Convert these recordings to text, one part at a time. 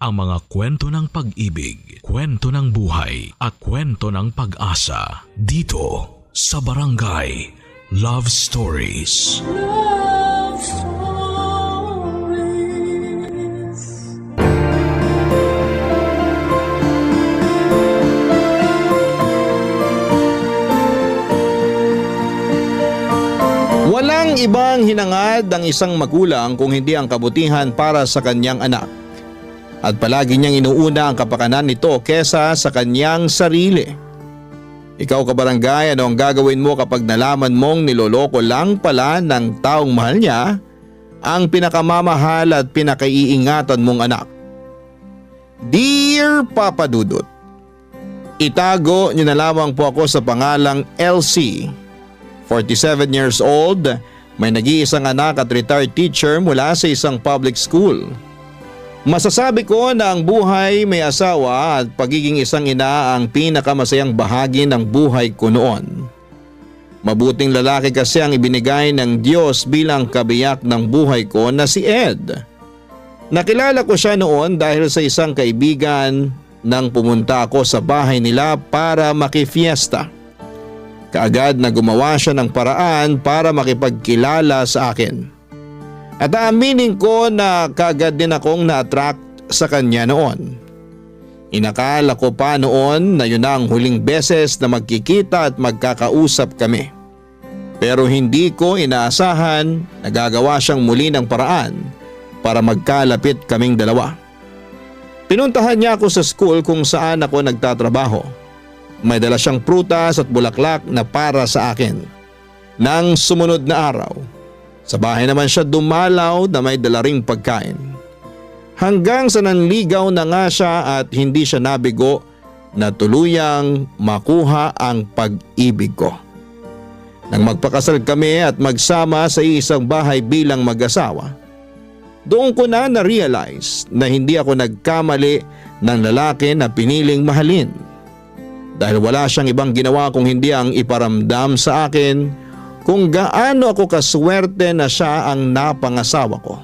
ang mga kwento ng pag-ibig, kwento ng buhay at kwento ng pag-asa dito sa Barangay Love Stories. Love Stories. Walang ibang hinangad ang isang magulang kung hindi ang kabutihan para sa kanyang anak. At palagi niyang inuuna ang kapakanan nito kesa sa kanyang sarili. Ikaw kabarangay, ano ang gagawin mo kapag nalaman mong niloloko lang pala ng taong mahal niya ang pinakamamahal at pinakaiingatan mong anak? Dear Papa Dudut, itago niyo na lamang po ako sa pangalang LC. 47 years old, may nag-iisang anak at retired teacher mula sa isang public school. Masasabi ko na ang buhay may asawa at pagiging isang ina ang pinakamasayang bahagi ng buhay ko noon. Mabuting lalaki kasi ang ibinigay ng Diyos bilang kabiyak ng buhay ko na si Ed. Nakilala ko siya noon dahil sa isang kaibigan nang pumunta ako sa bahay nila para makifiesta. Kaagad na gumawa siya ng paraan para makipagkilala sa akin. At aaminin ko na kaagad din akong na-attract sa kanya noon. Inakala ko pa noon na yun ang huling beses na magkikita at magkakausap kami. Pero hindi ko inaasahan na gagawa siyang muli ng paraan para magkalapit kaming dalawa. Pinuntahan niya ako sa school kung saan ako nagtatrabaho. May dala siyang prutas at bulaklak na para sa akin. Nang sumunod na araw, sa bahay naman siya dumalaw na may dala ring pagkain. Hanggang sa nanligaw na nga siya at hindi siya nabigo na tuluyang makuha ang pag-ibig ko. Nang magpakasal kami at magsama sa isang bahay bilang mag-asawa, doon ko na na-realize na hindi ako nagkamali ng lalaki na piniling mahalin. Dahil wala siyang ibang ginawa kung hindi ang iparamdam sa akin kung gaano ako kaswerte na siya ang napangasawa ko.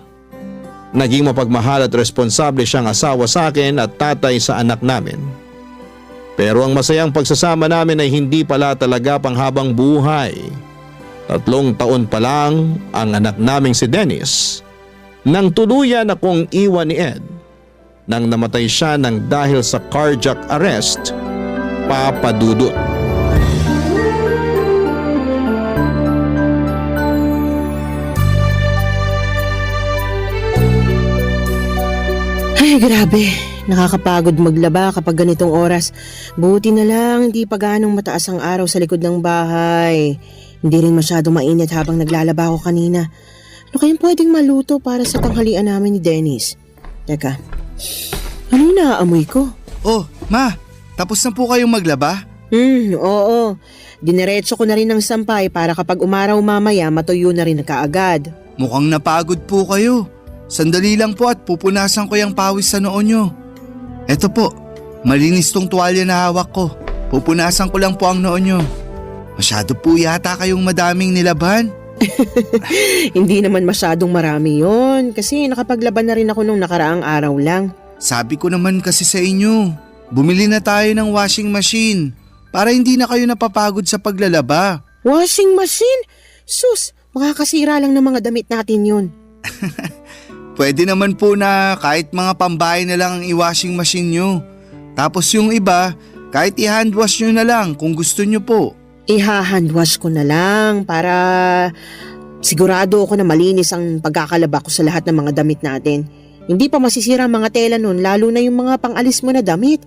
Naging mapagmahal at responsable siyang asawa sa akin at tatay sa anak namin. Pero ang masayang pagsasama namin ay hindi pala talaga panghabang buhay. 3 taon pa lang ang anak naming si Dennis nang tuluyan akong iwan ni Ed nang namatay siya ng dahil sa cardiac arrest, Papa Dudut. Ay, grabe. Nakakapagod maglaba kapag ganitong oras. Buti na lang hindi pa ganong mataas ang araw sa likod ng bahay. Hindi rin masyadong mainit habang naglalaba ako kanina. Ano kayang pwedeng maluto para sa tanghalian namin ni Dennis? Teka, ano yung naaamoy ko? Oh, Ma, tapos na po kayong maglaba? Oo. Dineretso ko na rin ng sampay para kapag umaraw mamaya matuyo na rin kaagad. Mukhang napagod po kayo. Sandali lang po at pupunasan ko yung pawis sa noo nyo. Eto po, malinis tong tuwalya na hawak ko. Pupunasan ko lang po ang noo nyo. Masyado po yata kayong madaming nilaban. Hindi naman masyadong marami yon kasi nakapaglaban na rin ako nung nakaraang araw lang. Sabi ko naman kasi sa inyo, bumili na tayo ng washing machine para hindi na kayo napapagod sa paglalaba. Washing machine? Sus, makakasira lang ng mga damit natin yun. Pwede naman po na kahit mga pambahay na lang ang i-washing machine nyo. Tapos yung iba, kahit i-handwash nyo na lang kung gusto nyo po. Iha-handwash ko na lang para sigurado ako na malinis ang pagkakalaba ko sa lahat ng mga damit natin. Hindi pa masisira ang mga tela nun, lalo na yung mga pang-alis mo na damit.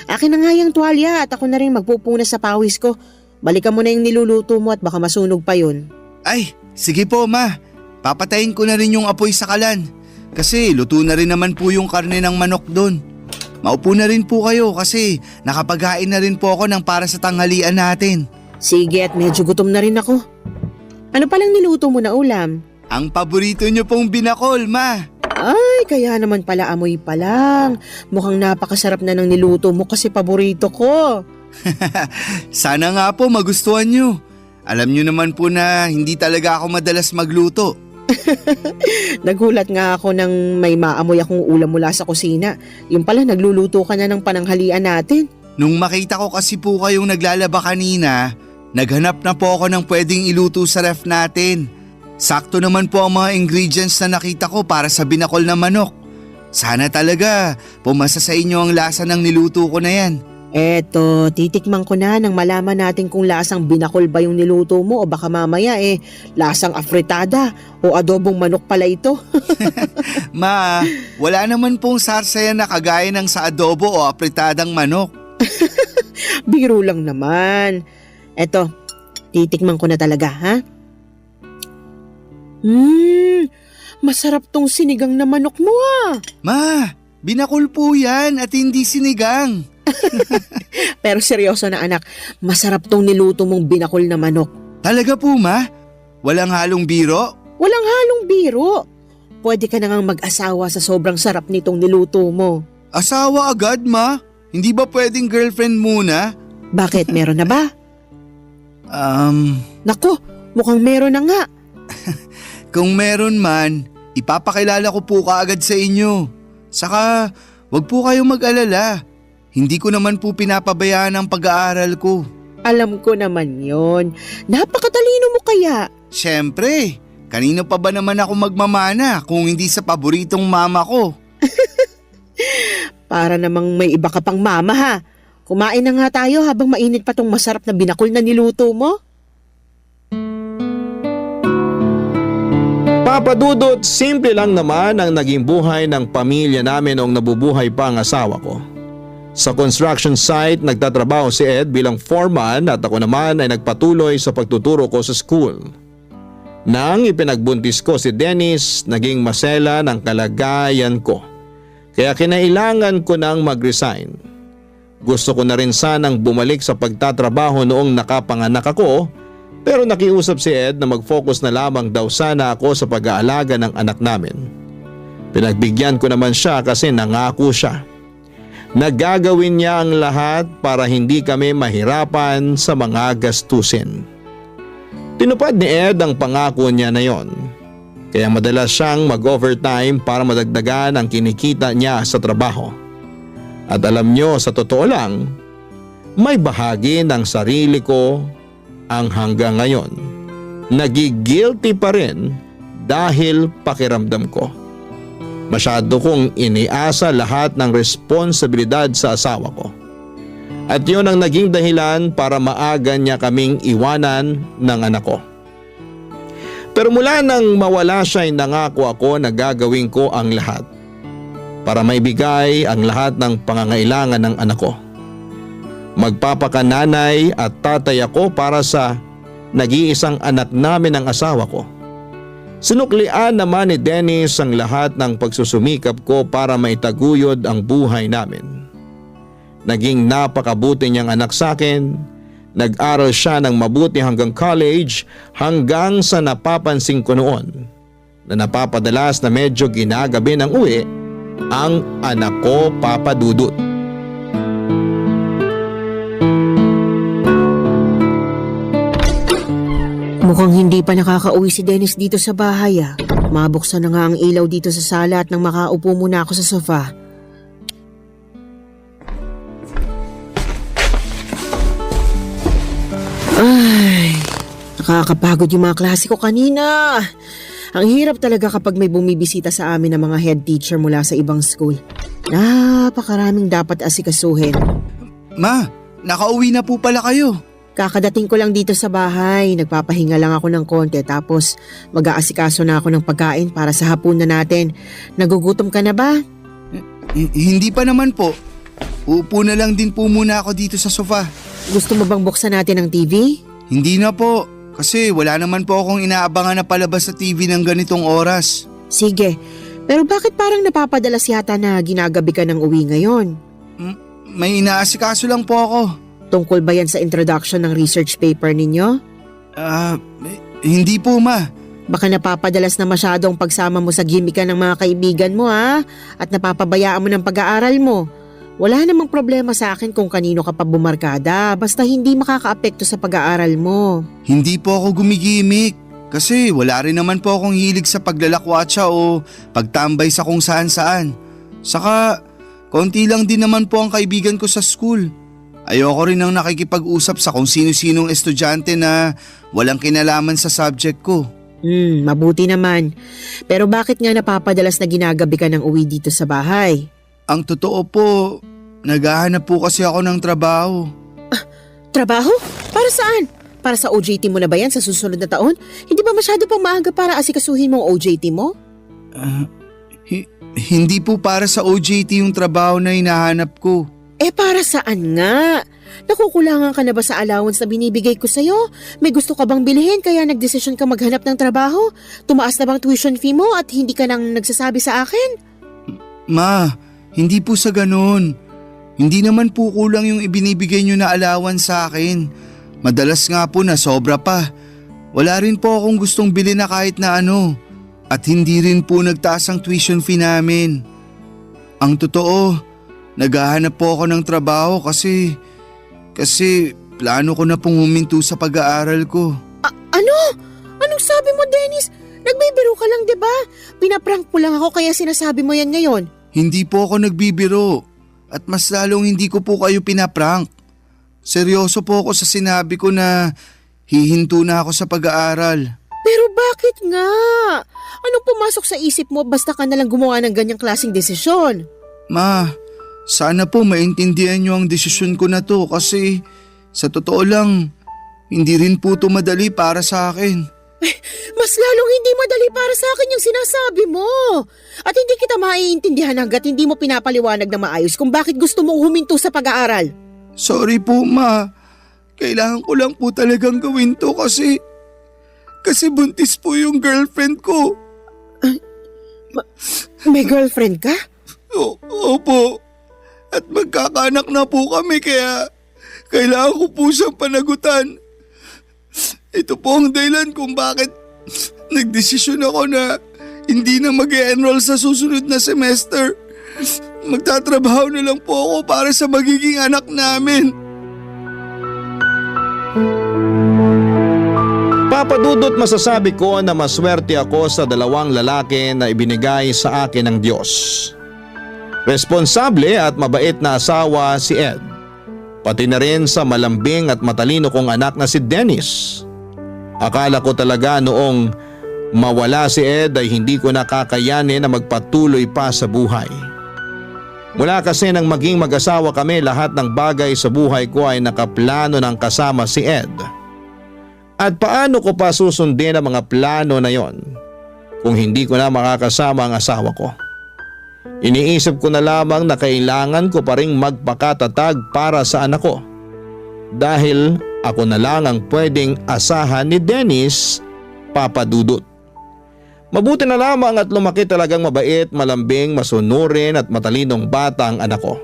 Akin na nga yung tuwalya at ako na rin magpupunas sa pawis ko. Balikan mo na yung niluluto mo at baka masunog pa yun. Ay, sige po Ma. Papatayin ko na rin yung apoy sa kalan. Kasi luto na rin naman po yung karne ng manok doon. Maupo na rin po kayo kasi nakapaghain na rin po ako ng para sa tanghalian natin. Sige, at medyo gutom na rin ako. Ano palang niluto mo na ulam? Ang paborito nyo pong binakol, Ma. Ay, kaya naman pala amoy pa lang. Mukhang napakasarap na ng niluto mo kasi paborito ko. Sana nga po magustuhan nyo. Alam nyo naman po na hindi talaga ako madalas magluto. Nagulat nga ako nang may maamoy akong ulam mula sa kusina. Yung pala nagluluto ka na ng pananghalian natin. Nung makita ko kasi po kayong naglalaba kanina, naghanap na po ako ng pwedeng iluto sa ref natin. Sakto naman po ang mga ingredients na nakita ko para sa binakol na manok. Sana talaga pumasa sa inyo ang lasa ng niluto ko na yan. Eto, titikman ko na nang malaman natin kung lasang binakol ba yung niluto mo o baka mamaya lasang afritada o adobong manok pala ito. Ma, wala naman pong sarsayan na kagaya ng sa adobo o apritadang manok. Biro lang naman. Eto, titikman ko na talaga, ha? Masarap tong sinigang na manok mo, ha? Ma, binakol po yan at hindi sinigang. Pero seryoso na anak, masarap tong niluto mong binakol na manok. Talaga po, Ma? Walang halong biro? Walang halong biro. Pwede ka na ngang mag-asawa sa sobrang sarap nitong niluto mo. Asawa agad, Ma? Hindi ba pwedeng girlfriend muna? Bakit, meron na ba? Nako, mukhang meron na nga. Kung meron man, ipapakilala ko po kaagad sa inyo. Saka, wag po kayong mag-alala. Hindi ko naman po pinapabayaan ang pag-aaral ko. Alam ko naman yon. Napakatalino mo kaya. Siyempre, kanino pa ba naman ako magmamana kung hindi sa paboritong mama ko? Para namang may iba ka pang mama, ha. Kumain na nga tayo habang mainit pa tong masarap na binakol na niluto mo. Papa Dudut, simple lang naman ang naging buhay ng pamilya namin noong nabubuhay pa ang asawa ko. Sa construction site, nagtatrabaho si Ed bilang foreman at ako naman ay nagpatuloy sa pagtuturo ko sa school. Nang ipinagbuntis ko si Dennis, naging masela ng kalagayan ko. Kaya kinailangan ko nang mag-resign. Gusto ko na rin sanang bumalik sa pagtatrabaho noong nakapanganak ako, pero nakiusap si Ed na mag-focus na lamang daw sana ako sa pag-aalaga ng anak namin. Pinagbigyan ko naman siya kasi nangako siya. Nagagawin niya ang lahat para hindi kami mahirapan sa mga gastusin. Tinupad ni Ed ang pangako niya na yon. Kaya madalas siyang mag-overtime para madagdagan ang kinikita niya sa trabaho. At alam niyo, sa totoo lang, may bahagi ng sarili ko ang hanggang ngayon nagigilty pa rin dahil pakiramdam ko. Masyado kong iniasa lahat ng responsibilidad sa asawa ko. At yun ang naging dahilan para maaga niya kaming iwanan ng anak ko. Pero mula nang mawala siya ay nangako ako na gagawin ko ang lahat para maibigay ang lahat ng pangangailangan ng anak ko. Magpapakananay at tatay ako para sa nag-iisang anak namin ng asawa ko. Sinuklian naman ni Dennis ang lahat ng pagsusumikap ko para maitaguyod ang buhay namin. Naging napakabuti niyang anak sa akin. Nag-aral siya ng mabuti hanggang college hanggang sa napapansin ko noon na napapadalas na medyo ginagabi ng uwi ang anak ko, Papa Dudut. Mukhang hindi pa nakakauwi si Dennis dito sa bahay, ah. Mabuksan na nga ang ilaw dito sa sala at nang makaupo muna ako sa sofa. Ay, nakakapagod yung mga klase ko kanina. Ang hirap talaga kapag may bumibisita sa amin ng mga head teacher mula sa ibang school. Napakaraming dapat asikasuhin. Ma, nakauwi na po pala kayo. Kakadating ko lang dito sa bahay, nagpapahinga lang ako ng konti tapos mag-aasikaso na ako ng pagkain para sa hapunan natin. Nagugutom ka na ba? Hindi pa naman po. Uupo na lang din po muna ako dito sa sofa. Gusto mo bang buksan natin ang TV? Hindi na po, kasi wala naman po akong inaabangan na palabas sa TV ng ganitong oras. Sige, pero bakit parang napapadalas yata na ginagabi ka ng uwi ngayon? May inaasikaso lang po ako. Tungkol ba yan sa introduction ng research paper ninyo? Hindi po, Ma. Baka napapadalas na masyadong pagsama mo sa gimikan ng mga kaibigan mo, ha? At napapabayaan mo ng pag-aaral mo. Wala namang problema sa akin kung kanino ka pa bumarkada, basta hindi makakaapekto sa pag-aaral mo. Hindi po ako gumigimik. Kasi wala rin naman po akong hilig sa paglalakwatsa o pagtambay sa kung saan saan. Saka, konti lang din naman po ang kaibigan ko sa school. Ayoko rin ang nakikipag-usap sa kung sino-sinong estudyante na walang kinalaman sa subject ko. Mabuti naman. Pero bakit nga napapadalas na ginagabi ka ng uwi dito sa bahay? Ang totoo po, naghahanap po kasi ako ng trabaho. Trabaho? Para saan? Para sa OJT mo na ba yan sa susunod na taon? Hindi ba masyado pang maaga para asikasuhin mo ang OJT mo? Hindi po para sa OJT yung trabaho na hinahanap ko. Para saan nga? Nakukulangan ka na ba sa allowance na binibigay ko sa'yo? May gusto ka bang bilhin kaya nagdesisyon ka maghanap ng trabaho? Tumaas na bang tuition fee mo at hindi ka nang nagsasabi sa akin? Ma, hindi po sa ganun. Hindi naman po kulang yung ibinibigay nyo na allowance sa akin. Madalas nga po na sobra pa. Wala rin po akong gustong bilhin na kahit na ano. At hindi rin po nagtaas ang tuition fee namin. Ang totoo, naghahanap po ako ng trabaho kasi plano ko na pong huminto sa pag-aaral ko. Ano? Anong sabi mo, Dennis? Nagbibiro ka lang, di ba? Pinaprank mo lang ako kaya sinasabi mo yan ngayon. Hindi po ako nagbibiro. At mas lalong hindi ko po kayo pinaprank. Seryoso po ako sa sinabi ko na hihinto na ako sa pag-aaral. Pero bakit nga? Anong pumasok sa isip mo basta ka nalang gumawa ng ganyang klaseng desisyon? Ma, sana po maintindihan niyo ang desisyon ko na to kasi sa totoo lang, hindi rin po ito madali para sa akin. Mas lalong hindi madali para sa akin yung sinasabi mo. At hindi kita maiintindihan hanggat hindi mo pinapaliwanag na maayos kung bakit gusto mong huminto sa pag-aaral. Sorry po, Ma. Kailangan ko lang po talagang gawin to kasi buntis po yung girlfriend ko. May girlfriend ka? Opo. At magkakaanak na po kami kaya kailangan ko po siyang panagutan. Ito po ang dahilan kung bakit nagdesisyon ako na hindi na mag-e-enroll sa susunod na semester. Magtatrabaho na lang po ako para sa magiging anak namin. Papa Dudut, masasabi ko na maswerte ako sa dalawang lalaki na ibinigay sa akin ng Diyos. Responsable at mabait na asawa si Ed. Pati na rin sa malambing at matalino kong anak na si Dennis. Akala ko talaga noong mawala si Ed ay hindi ko nakakayanin na magpatuloy pa sa buhay. Mula kasi nang maging mag-asawa kami, lahat ng bagay sa buhay ko ay nakaplano ng kasama si Ed. At paano ko pa susundin ang mga plano na yon kung hindi ko na makakasama ang asawa ko? Iniisip ko na lamang na kailangan ko pa ring magpakatatag para sa anak ko. Dahil ako na lang ang pwedeng asahan ni Dennis, Papa Dudut. Mabuti na lamang at lumaki talagang mabait, malambing, masunurin at matalinong bata ang anak ko.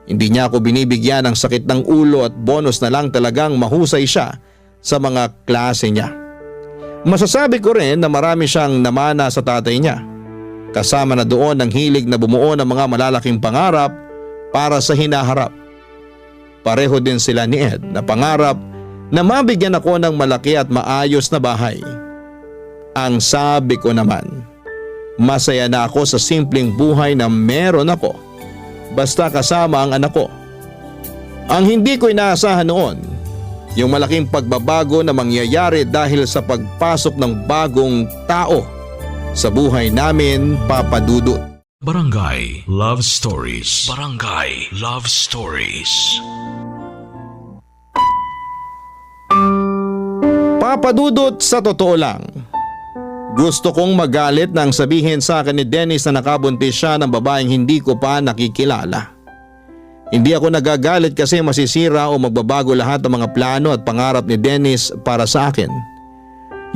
Hindi niya ako binibigyan ng sakit ng ulo at bonus na lang talagang mahusay siya sa mga klase niya. Masasabi ko rin na marami siyang namana sa tatay niya. Kasama na doon ang hilig na bumuo ng mga malalaking pangarap para sa hinaharap. Pareho din sila ni Ed na pangarap na mabigyan ako ng malaki at maayos na bahay. Ang sabi ko naman, masaya na ako sa simpleng buhay na meron ako basta kasama ang anak ko. Ang hindi ko inaasahan noon, yung malaking pagbabago na mangyayari dahil sa pagpasok ng bagong tao sa buhay namin, Papa Dudut. Barangay Love Stories. Barangay Love Stories. Papa Dudut, sa totoo lang, gusto kong magalit nang sabihin sa akin ni Dennis na nakabuntis siya ng babaeng hindi ko pa nakikilala. Hindi ako nagagalit kasi masisira o magbabago lahat ng mga plano at pangarap ni Dennis para sa akin.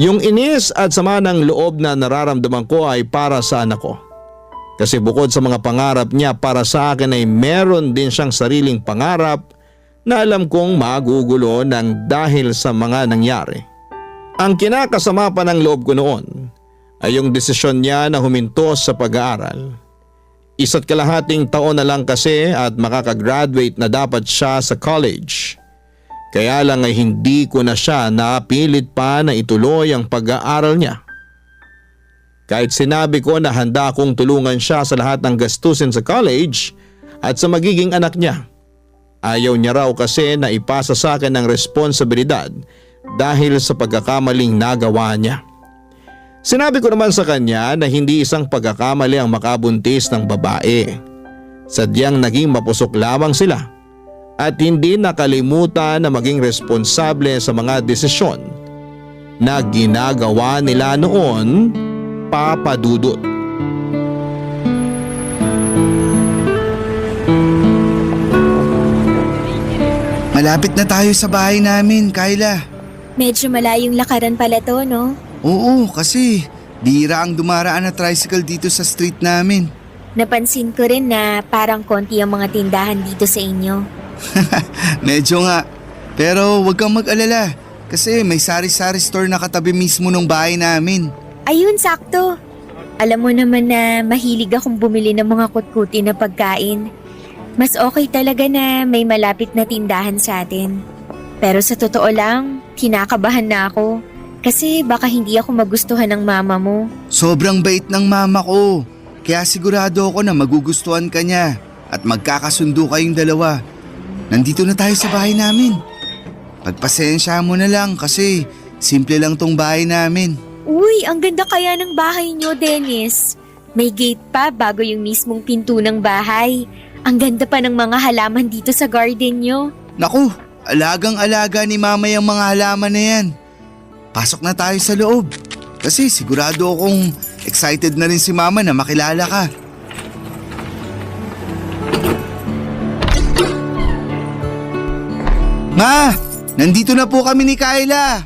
Yung inis at sama ng loob na nararamdaman ko ay para sa anak ko. Kasi bukod sa mga pangarap niya para sa akin ay meron din siyang sariling pangarap na alam kong magugulo ng dahil sa mga nangyari. Ang kinakasama pa ng loob ko noon ay yung desisyon niya na huminto sa pag-aaral. 1.5 taon na lang kasi at makakagraduate na dapat siya sa college. Kaya lang ay hindi ko na siya napilit pa na ituloy ang pag-aaral niya. Kahit sinabi ko na handa akong tulungan siya sa lahat ng gastusin sa college at sa magiging anak niya. Ayaw niya raw kasi na ipasa sa akin ang responsibilidad dahil sa pagkakamaling nagawa niya. Sinabi ko naman sa kanya na hindi isang pagkakamali ang makabuntis ng babae. Sadyang naging mapusok lamang sila at hindi nakalimutan na maging responsable sa mga desisyon na ginagawa nila noon, Papa Dudut. Malapit na tayo sa bahay namin, Kyla. Medyo malayong lakaran pala to, no? Oo, kasi bihira ang dumaraan na tricycle dito sa street namin. Napansin ko rin na parang konti ang mga tindahan dito sa inyo. Medyo nga. Pero wag kang mag-alala kasi may sari-sari store na katabi mismo ng bahay namin. Ayun, sakto. Alam mo naman na mahilig akong bumili ng mga kutkuti na pagkain. Mas okay talaga na may malapit na tindahan sa atin. Pero sa totoo lang, kinakabahan na ako. Kasi baka hindi ako magustuhan ng mama mo. Sobrang bait ng mama ko. Kaya sigurado ako na magugustuhan ka niya at magkakasundo kayong dalawa. Nandito na tayo sa bahay namin. Pagpasensya mo na lang kasi simple lang tong bahay namin. Uy, ang ganda kaya ng bahay niyo, Dennis. May gate pa bago yung mismong pinto ng bahay. Ang ganda pa ng mga halaman dito sa garden niyo. Naku, alagang-alaga ni mama yung mga halaman na yan. Pasok na tayo sa loob. Kasi sigurado akong excited na rin si mama na makilala ka. Ma! Nandito na po kami ni Kyla!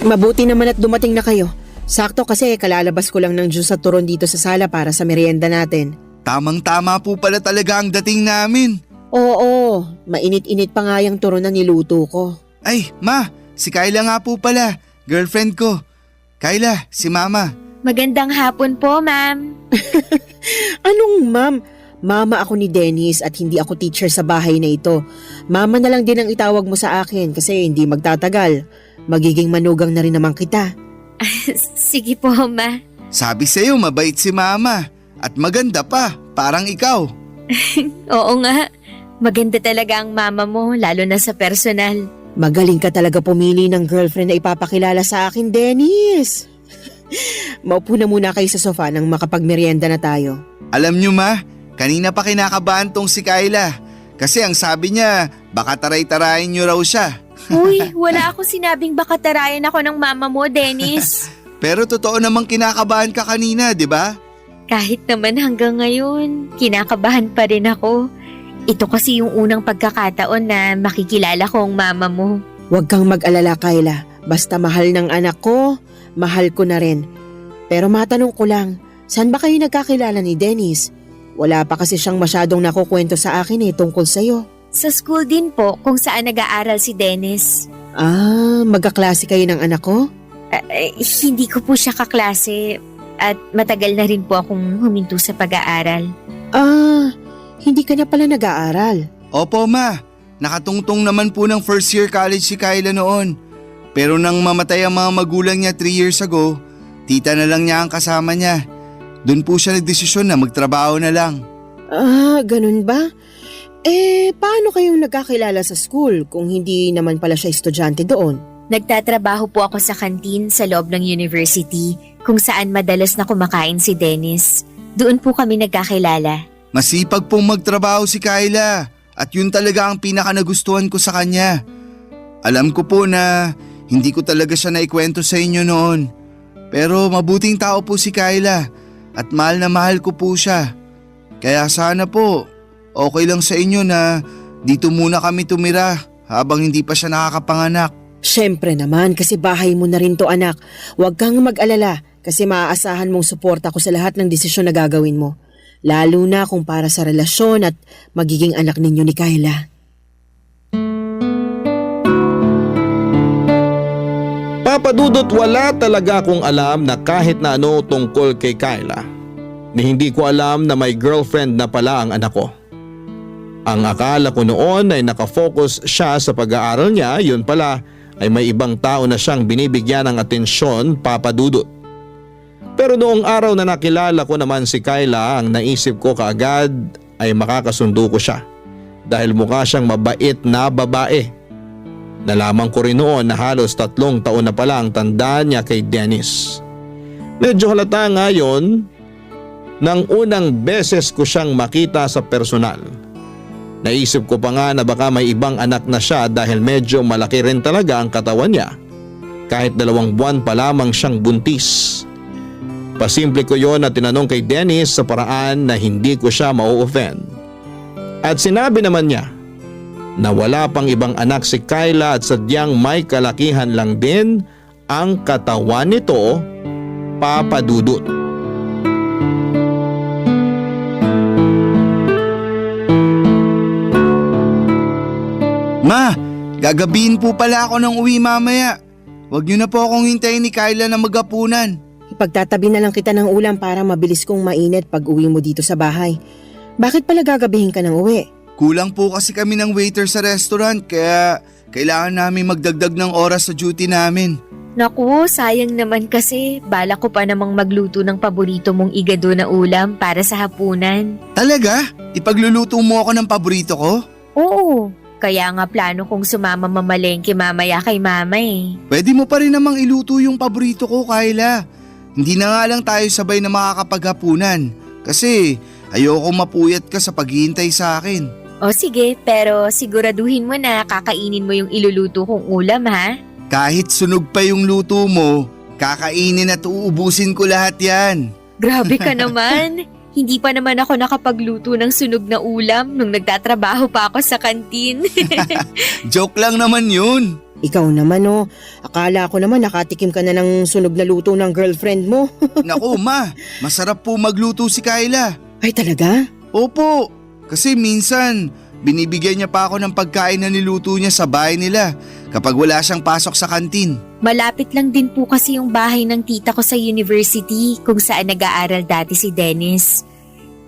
Mabuti naman at dumating na kayo. Sakto kasi kalalabas ko lang ng juice at turon dito sa sala para sa merienda natin. Tamang-tama po pala talaga ang dating namin. Oo, mainit-init pa nga yung turon na niluto ko. Ay, ma! Si Kyla nga po pala. Girlfriend ko. Kyla, si mama. Magandang hapon po, ma'am. Anong ma'am? Mama ako ni Dennis at hindi ako teacher sa bahay na ito. Mama na lang din ang itawag mo sa akin kasi hindi magtatagal. Magiging manugang na rin naman kita. Sige po, ma. Sabi sa'yo mabait si mama. At maganda pa, parang ikaw. Oo nga. Maganda talaga ang mama mo, lalo na sa personal. Magaling ka talaga pumili ng girlfriend na ipapakilala sa akin, Dennis. Maupo na muna kayo sa sofa nang makapagmerienda na tayo. Alam nyo ma, kanina pa kinakabahan tong si Kyla. Kasi ang sabi niya, baka taray-tarayin nyo raw siya. Uy, wala akong sinabing baka tarayan ako ng mama mo, Dennis. Pero totoo namang kinakabahan ka kanina, di ba? Kahit naman hanggang ngayon, kinakabahan pa rin ako. Ito kasi yung unang pagkakataon na makikilala ko ang mama mo. Huwag kang mag-alala, Kyla. Basta mahal ng anak ko, mahal ko na rin. Pero matanong ko lang, saan ba kayo nagkakilala ni Dennis? Wala pa kasi siyang masyadong nakukwento sa akin tungkol sa'yo. Sa school din po kung saan nag-aaral si Dennis. Magkaklase kayo ng anak ko? Hindi ko po siya kaklase at matagal na rin po akong huminto sa pag-aaral. Hindi ka na pala nag-aaral. Opo ma, nakatungtong naman po ng first year college si Kyla noon. Pero nang mamatay ang mga magulang niya 3 years ago, tita na lang niya ang kasama niya. Doon po siya nagdesisyon na magtrabaho na lang. Ganun ba? Paano kayong nagkakilala sa school kung hindi naman pala siya estudyante doon? Nagtatrabaho po ako sa kantin sa loob ng university kung saan madalas na kumakain si Dennis. Doon po kami nagkakilala. Masipag pong magtrabaho si Kyla at yun talaga ang pinaka nagustuhan ko sa kanya. Alam ko po na hindi ko talaga siya naikwento sa inyo noon. Pero mabuting tao po si Kyla at mahal na mahal ko po siya. Kaya sana po okay lang sa inyo na dito muna kami tumira habang hindi pa siya nakakapanganak. Siyempre naman kasi bahay mo na rin to, anak. Huwag kang mag-alala kasi maaasahan mong suporta ko sa lahat ng desisyon na gagawin mo. Lalo na kung para sa relasyon at magiging anak ninyo ni Kyla. Papa Dudut, wala talaga akong alam na kahit na ano tungkol kay Kyla. Ni hindi ko alam na may girlfriend na pala ang anak ko. Ang akala ko noon ay nakafocus siya sa pag-aaral niya, yun pala ay may ibang tao na siyang binibigyan ng atensyon, Papa Dudut. Pero noong araw na nakilala ko naman si Kyla, ang naisip ko kaagad ay makakasundo ko siya dahil mukha siyang mabait na babae. Nalaman ko rin noon na halos 3 taon na pala ang tanda niya kay Dennis. Medyo halata nga yun nang unang beses ko siyang makita sa personal. Naisip ko pa nga na baka may ibang anak na siya dahil medyo malaki rin talaga ang katawan niya. Kahit 2 buwan pa lamang siyang buntis. Pasimple ko yon at tinanong kay Dennis sa paraan na hindi ko siya ma-offend. At sinabi naman niya na wala pang ibang anak si Kyla at sadyang may kalakihan lang din ang katawan nito, Papa Dudut. Ma, gagabihin po pala ako ng uwi mamaya. Huwag niyo na po akong hintayin ni Kyla na magapunan. Ipagtatabi na lang kita ng ulam para mabilis kong mainit pag uwi mo dito sa bahay. Bakit pala gagabihin ka ng uwi? Kulang po kasi kami ng waiter sa restaurant kaya kailangan namin magdagdag ng oras sa duty namin. Naku, sayang naman kasi bala ko pa namang magluto ng paborito mong igado na ulam para sa hapunan. Talaga? Ipagluluto mo ako ng paborito ko? Oo, kaya nga plano kong sumama mamalengke mamaya kay mama eh. Pwede mo pa rin namang iluto yung paborito ko, Kyla. Hindi na nga lang tayo sabay na makakapaghapunan kasi ayoko mapuyat ka sa paghihintay sa akin. O sige, pero siguraduhin mo na kakainin mo yung iluluto kong ulam ha? Kahit sunog pa yung luto mo, kakainin at uubusin ko lahat yan. Grabe ka naman! Hindi pa naman ako nakapagluto ng sunog na ulam nung nagtatrabaho pa ako sa kantin. Joke lang naman yun. Ikaw naman akala ko naman nakatikim ka na ng sunog na luto ng girlfriend mo. Naku ma, masarap po magluto si Kyla. Ay talaga? Opo, kasi minsan binibigyan niya pa ako ng pagkain na niluto niya sa bahay nila kapag wala siyang pasok sa kantin. Malapit lang din po kasi yung bahay ng tita ko sa university kung saan nag-aaral dati si Dennis.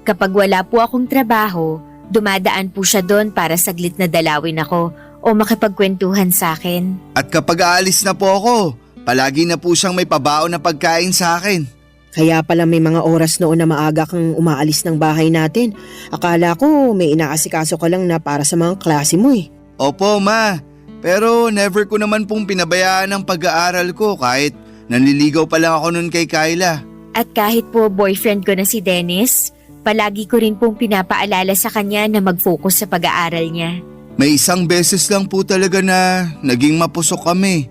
Kapag wala po akong trabaho, dumadaan po siya doon para saglit na dalawin ako o makipagkwentuhan sa akin. At kapag aalis na po ako, palagi na po siyang may pabaon na pagkain sa akin. Kaya pala may mga oras noon na maaga kang umaalis ng bahay natin. Akala ko may inaasikaso ka lang na para sa mga klase mo eh. Opo ma, pero never ko naman pong pinabayaan ang pag-aaral ko kahit nanliligaw pa lang ako nun kay Kyla. At kahit po boyfriend ko na si Dennis, palagi ko rin pong pinapaalala sa kanya na mag-focus sa pag-aaral niya. May isang beses lang po talaga na naging mapusok kami.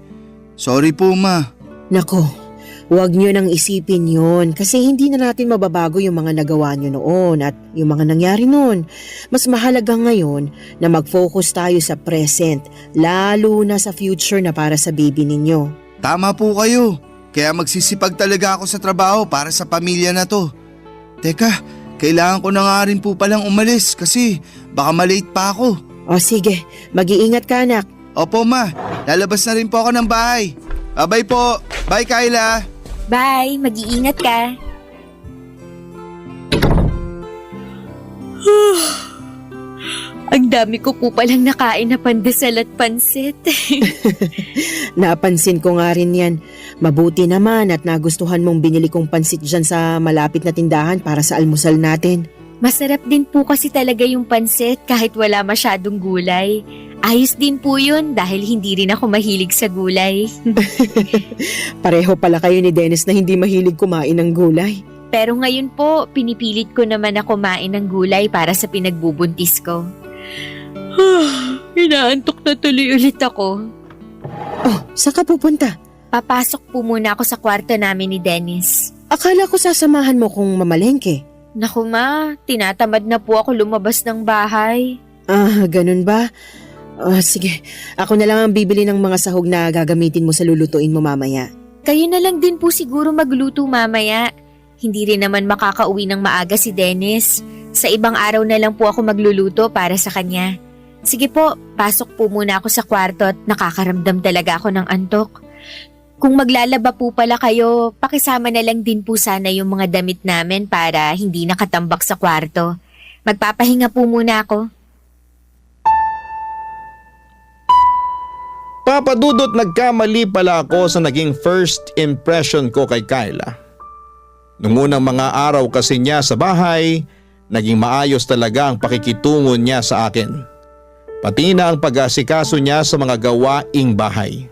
Sorry po ma. Nako, huwag nyo nang isipin yon kasi hindi na natin mababago yung mga nagawa nyo noon at yung mga nangyari noon. Mas mahalaga ngayon na mag-focus tayo sa present, lalo na sa future na para sa baby ninyo. Tama po kayo. Kaya magsisipag talaga ako sa trabaho para sa pamilya na to. Teka, kailangan ko na nga rin po palang umalis kasi baka malate pa ako. O sige, mag-iingat ka anak. Opo ma, lalabas na rin po ako ng bahay. Bye po. Bye Kyla. Bye, mag-iingat ka. Ang dami ko po palang nakain na pandesal at pansit. Napansin ko nga rin yan. Mabuti naman at nagustuhan mong binili kong pansit dyan sa malapit na tindahan para sa almusal natin. Masarap din po kasi talaga yung pansit kahit wala masyadong gulay. Ayos din po yun dahil hindi rin ako mahilig sa gulay. Pareho pala kayo ni Dennis na hindi mahilig kumain ng gulay. Pero ngayon po, pinipilit ko naman na kumain ng gulay para sa pinagbubuntis ko. Inaantok na tuloy ulit ako. Oh, saan ka pupunta? Papasok po muna ako sa kwarto namin ni Dennis. Akala ko sasamahan mo kung mamalengke. Naku ma, tinatamad na po ako lumabas ng bahay. Ah, ganun ba? Sige, ako na lang ang bibili ng mga sahog na gagamitin mo sa lulutuin mo mamaya. Kayo na lang din po siguro magluto mamaya. Hindi rin naman makakauwi ng maaga si Dennis. Sa ibang araw na lang po ako magluluto para sa kanya. Sige po, pasok po muna ako sa kwarto at nakakaramdam talaga ako ng antok. Kung maglalaba po pala kayo, pakisama na lang din po sana yung mga damit namin para hindi nakatambak sa kwarto. Magpapahinga po muna ako. Papa Dudut, nagkamali pala ako sa naging first impression ko kay Kyla. Nung unang mga araw kasi niya sa bahay, naging maayos talaga ang pakikitungo niya sa akin. Pati na ang pag-asikaso niya sa mga gawaing bahay.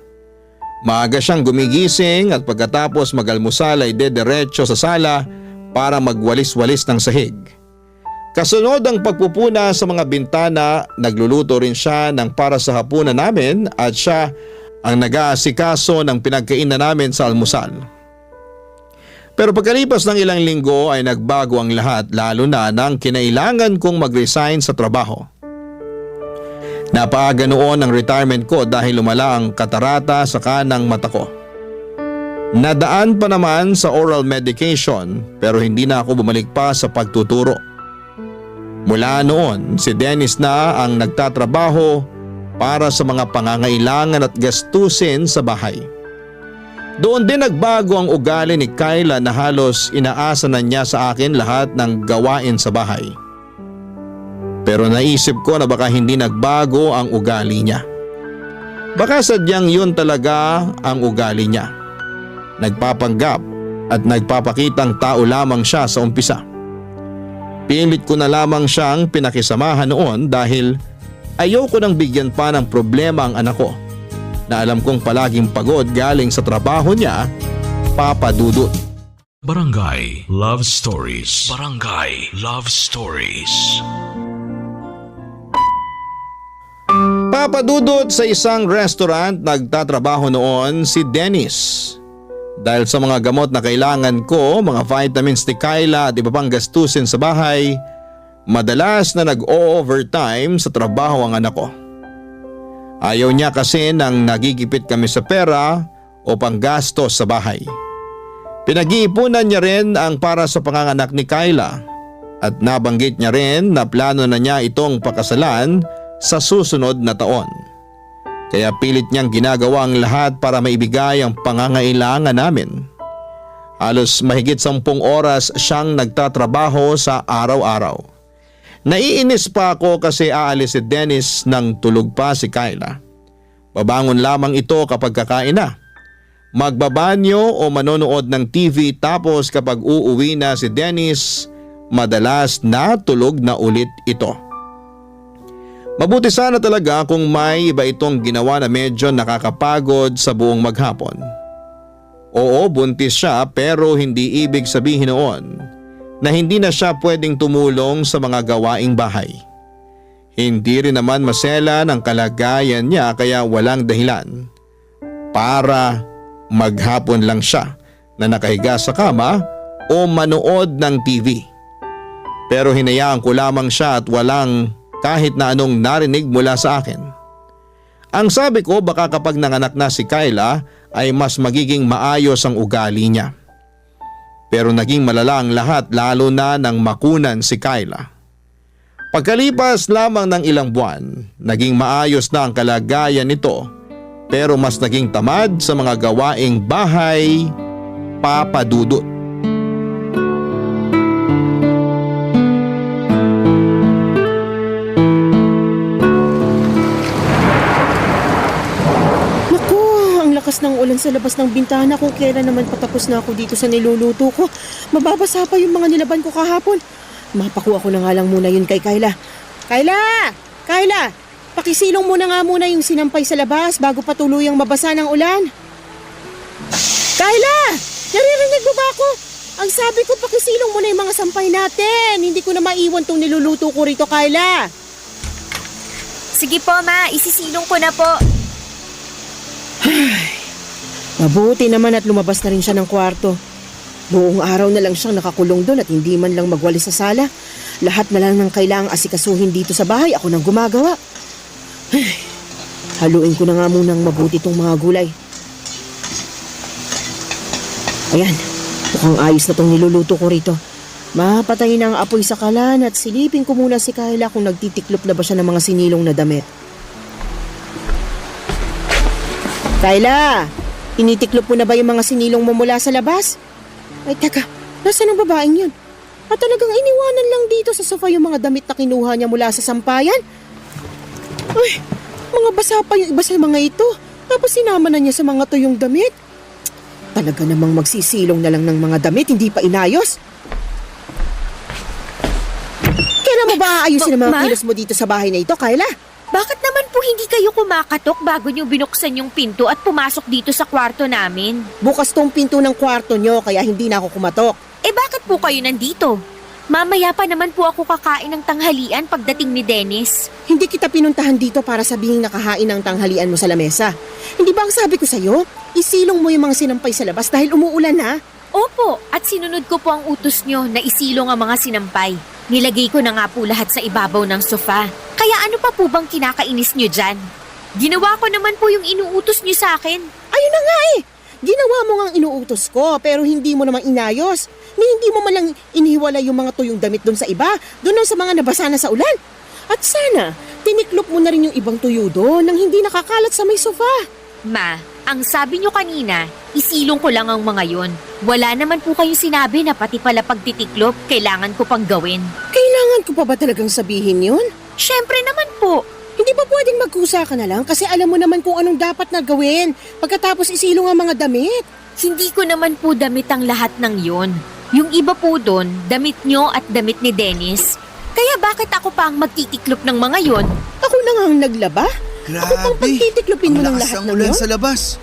Maaga siyang gumigising at pagkatapos mag-almusal ay dediretso sa sala para magwalis-walis ng sahig. Kasunod ang pagpupuna sa mga bintana, nagluluto rin siya ng para sa hapunan namin at siya ang nag-aasikaso ng pinagkainan namin sa almusal. Pero pagkalipas ng ilang linggo ay nagbago ang lahat, lalo na nang kinailangan kong mag-resign sa trabaho. Napaaga noon ang retirement ko dahil lumala ang katarata sa kanang mata ko. Nadaan pa naman sa oral medication pero hindi na ako bumalik pa sa pagtuturo. Mula noon, si Dennis na ang nagtatrabaho para sa mga pangangailangan at gastusin sa bahay. Doon din nagbago ang ugali ni Kyla na halos inaasa na niya sa akin lahat ng gawain sa bahay. Pero naisip ko na baka hindi nagbago ang ugali niya. Baka sadyang yun talaga ang ugali niya. Nagpapanggap at nagpapakitang tao lamang siya sa umpisa. Pilit ko na lamang siyang pinakisamahan noon dahil ayoko nang bigyan pa ng problema ang anak ko na alam kong palaging pagod galing sa trabaho niya, Papa Dudut. Barangay Love Stories. Barangay Love Stories. Papa Dudut, sa isang restaurant nagtatrabaho noon si Dennis. Dahil sa mga gamot na kailangan ko, mga vitamins ni Kyla at iba pang gastusin sa bahay, madalas na nag-o-overtime sa trabaho ang anak ko. Ayaw niya kasi nang nagigipit kami sa pera o panggastos sa bahay. Pinag-iipunan niya rin ang para sa panganganak ni Kyla at nabanggit niya rin na plano na niya itong pakasalan sa susunod na taon. Kaya pilit niyang ginagawa ang lahat para maibigay ang pangangailangan namin. Halos mahigit 10 oras siyang nagtatrabaho sa araw-araw. Naiinis pa ako kasi aalis si Dennis nang tulog pa si Kyla. Babangon lamang ito kapag kakain na. Magbabanyo o manonood ng TV tapos kapag uuwi na si Dennis, madalas natulog na ulit ito. Mabuti sana talaga kung may iba itong ginawa na medyo nakakapagod sa buong maghapon. Oo, buntis siya pero hindi ibig sabihin noon na hindi na siya pwedeng tumulong sa mga gawaing bahay. Hindi rin naman masela ng kalagayan niya kaya walang dahilan para maghapon lang siya na nakahiga sa kama o manood ng TV. Pero hinayaan ko lamang siya at walang kahit na anong narinig mula sa akin. Ang sabi ko baka kapag nanganak na si Kyla ay mas magiging maayos ang ugali niya. Pero naging malala ang lahat lalo na nang makunan si Kyla. Pagkalipas lamang ng ilang buwan, naging maayos na ang kalagayan nito pero mas naging tamad sa mga gawaing bahay, Papa Dudut. Ng ulan sa labas ng bintana kung kailan naman patapos na ako dito sa niluluto ko. Mababasa pa yung mga nilaban ko kahapon. Mapakuha ko na nga lang muna yun kay Kyla. Kyla! Kyla! Pakisilong muna nga muna yung sinampay sa labas bago pa tuluyang mabasa ng ulan. Kyla! Naririnig mo ba ako? Ang sabi ko pakisilong muna yung mga sampay natin. Hindi ko na maiwan tong niluluto ko rito, Kyla. Sige po, Ma. Isisilong ko na po. Mabuti naman at lumabas na rin siya ng kwarto. Buong araw na lang siyang nakakulong doon at hindi man lang magwalis sa sala. Lahat na lang ng kailangang asikasuhin dito sa bahay, ako nang gumagawa. Haluin ko na nga munang mabuti itong mga gulay. Ayan, mukhang ayos na itong niluluto ko rito. Mapatayin ang apoy sa kalan at silipin ko muna si Kyla kung nagtitiklop na ba siya ng mga sinilong na damit. Kyla! Tinitiklop mo na ba yung mga sinilong mo mula sa labas? Ay teka, nasaan ang babaeng yun? At talagang iniwanan lang dito sa sofa yung mga damit na kinuha niya mula sa sampayan? Ay, mga basa pa yung iba sa mga ito. Tapos sinama na niya sa mga tuyong damit. Talaga namang magsisilong na lang ng mga damit, hindi pa inayos. Kailan mo ba aayusin ang mga Ma? kilos mo dito sa bahay na ito, Kyla? Bakit naman po hindi kayo kumakatok bago niyo binuksan yung pinto at pumasok dito sa kwarto namin? Bukas tong pinto ng kwarto nyo, kaya hindi na ako kumatok. Eh bakit po kayo nandito? Mamaya pa naman po ako kakain ng tanghalian pagdating ni Dennis. Hindi kita pinuntahan dito para sabihing nakahain ng tanghalian mo sa lamesa. Hindi ba ang sabi ko sa'yo? Isilong mo yung mga sinampay sa labas dahil umuulan ha? Opo, at sinunod ko po ang utos nyo na isilong ang mga sinampay. Nilagay ko na nga po lahat sa ibabaw ng sofa. Kaya ano pa po bang kinakainis nyo dyan? Ginawa ko naman po yung inuutos nyo sa akin. Ayun na nga eh! Ginawa mo ngang inuutos ko pero hindi mo naman inayos. Ni hindi mo malang inihiwala yung mga tuyong damit doon sa iba, doon sa mga nabasa na sa ulan. At sana, tiniklop mo na rin yung ibang tuyo doon nang hindi nakakalat sa may sofa. Ma, ang sabi nyo kanina, isilong ko lang ang mga yon. Wala naman po kayong sinabi na pati pala pagtitiklop, kailangan ko pang gawin. Kailangan ko pa ba talagang sabihin yun? Syempre naman po. Hindi ba pwedeng magkusa ka na lang kasi alam mo naman kung anong dapat na gawin pagkatapos isilong ang mga damit? Hindi ko naman po damit ang lahat ng yon. Yung iba po doon, damit nyo at damit ni Dennis. Kaya bakit ako pa ang magtitiklop ng mga yon? Ako na nga ang naglaba? Ako pang pagtitiklopin mo ng lahat ang ng ulan yun? sa labas.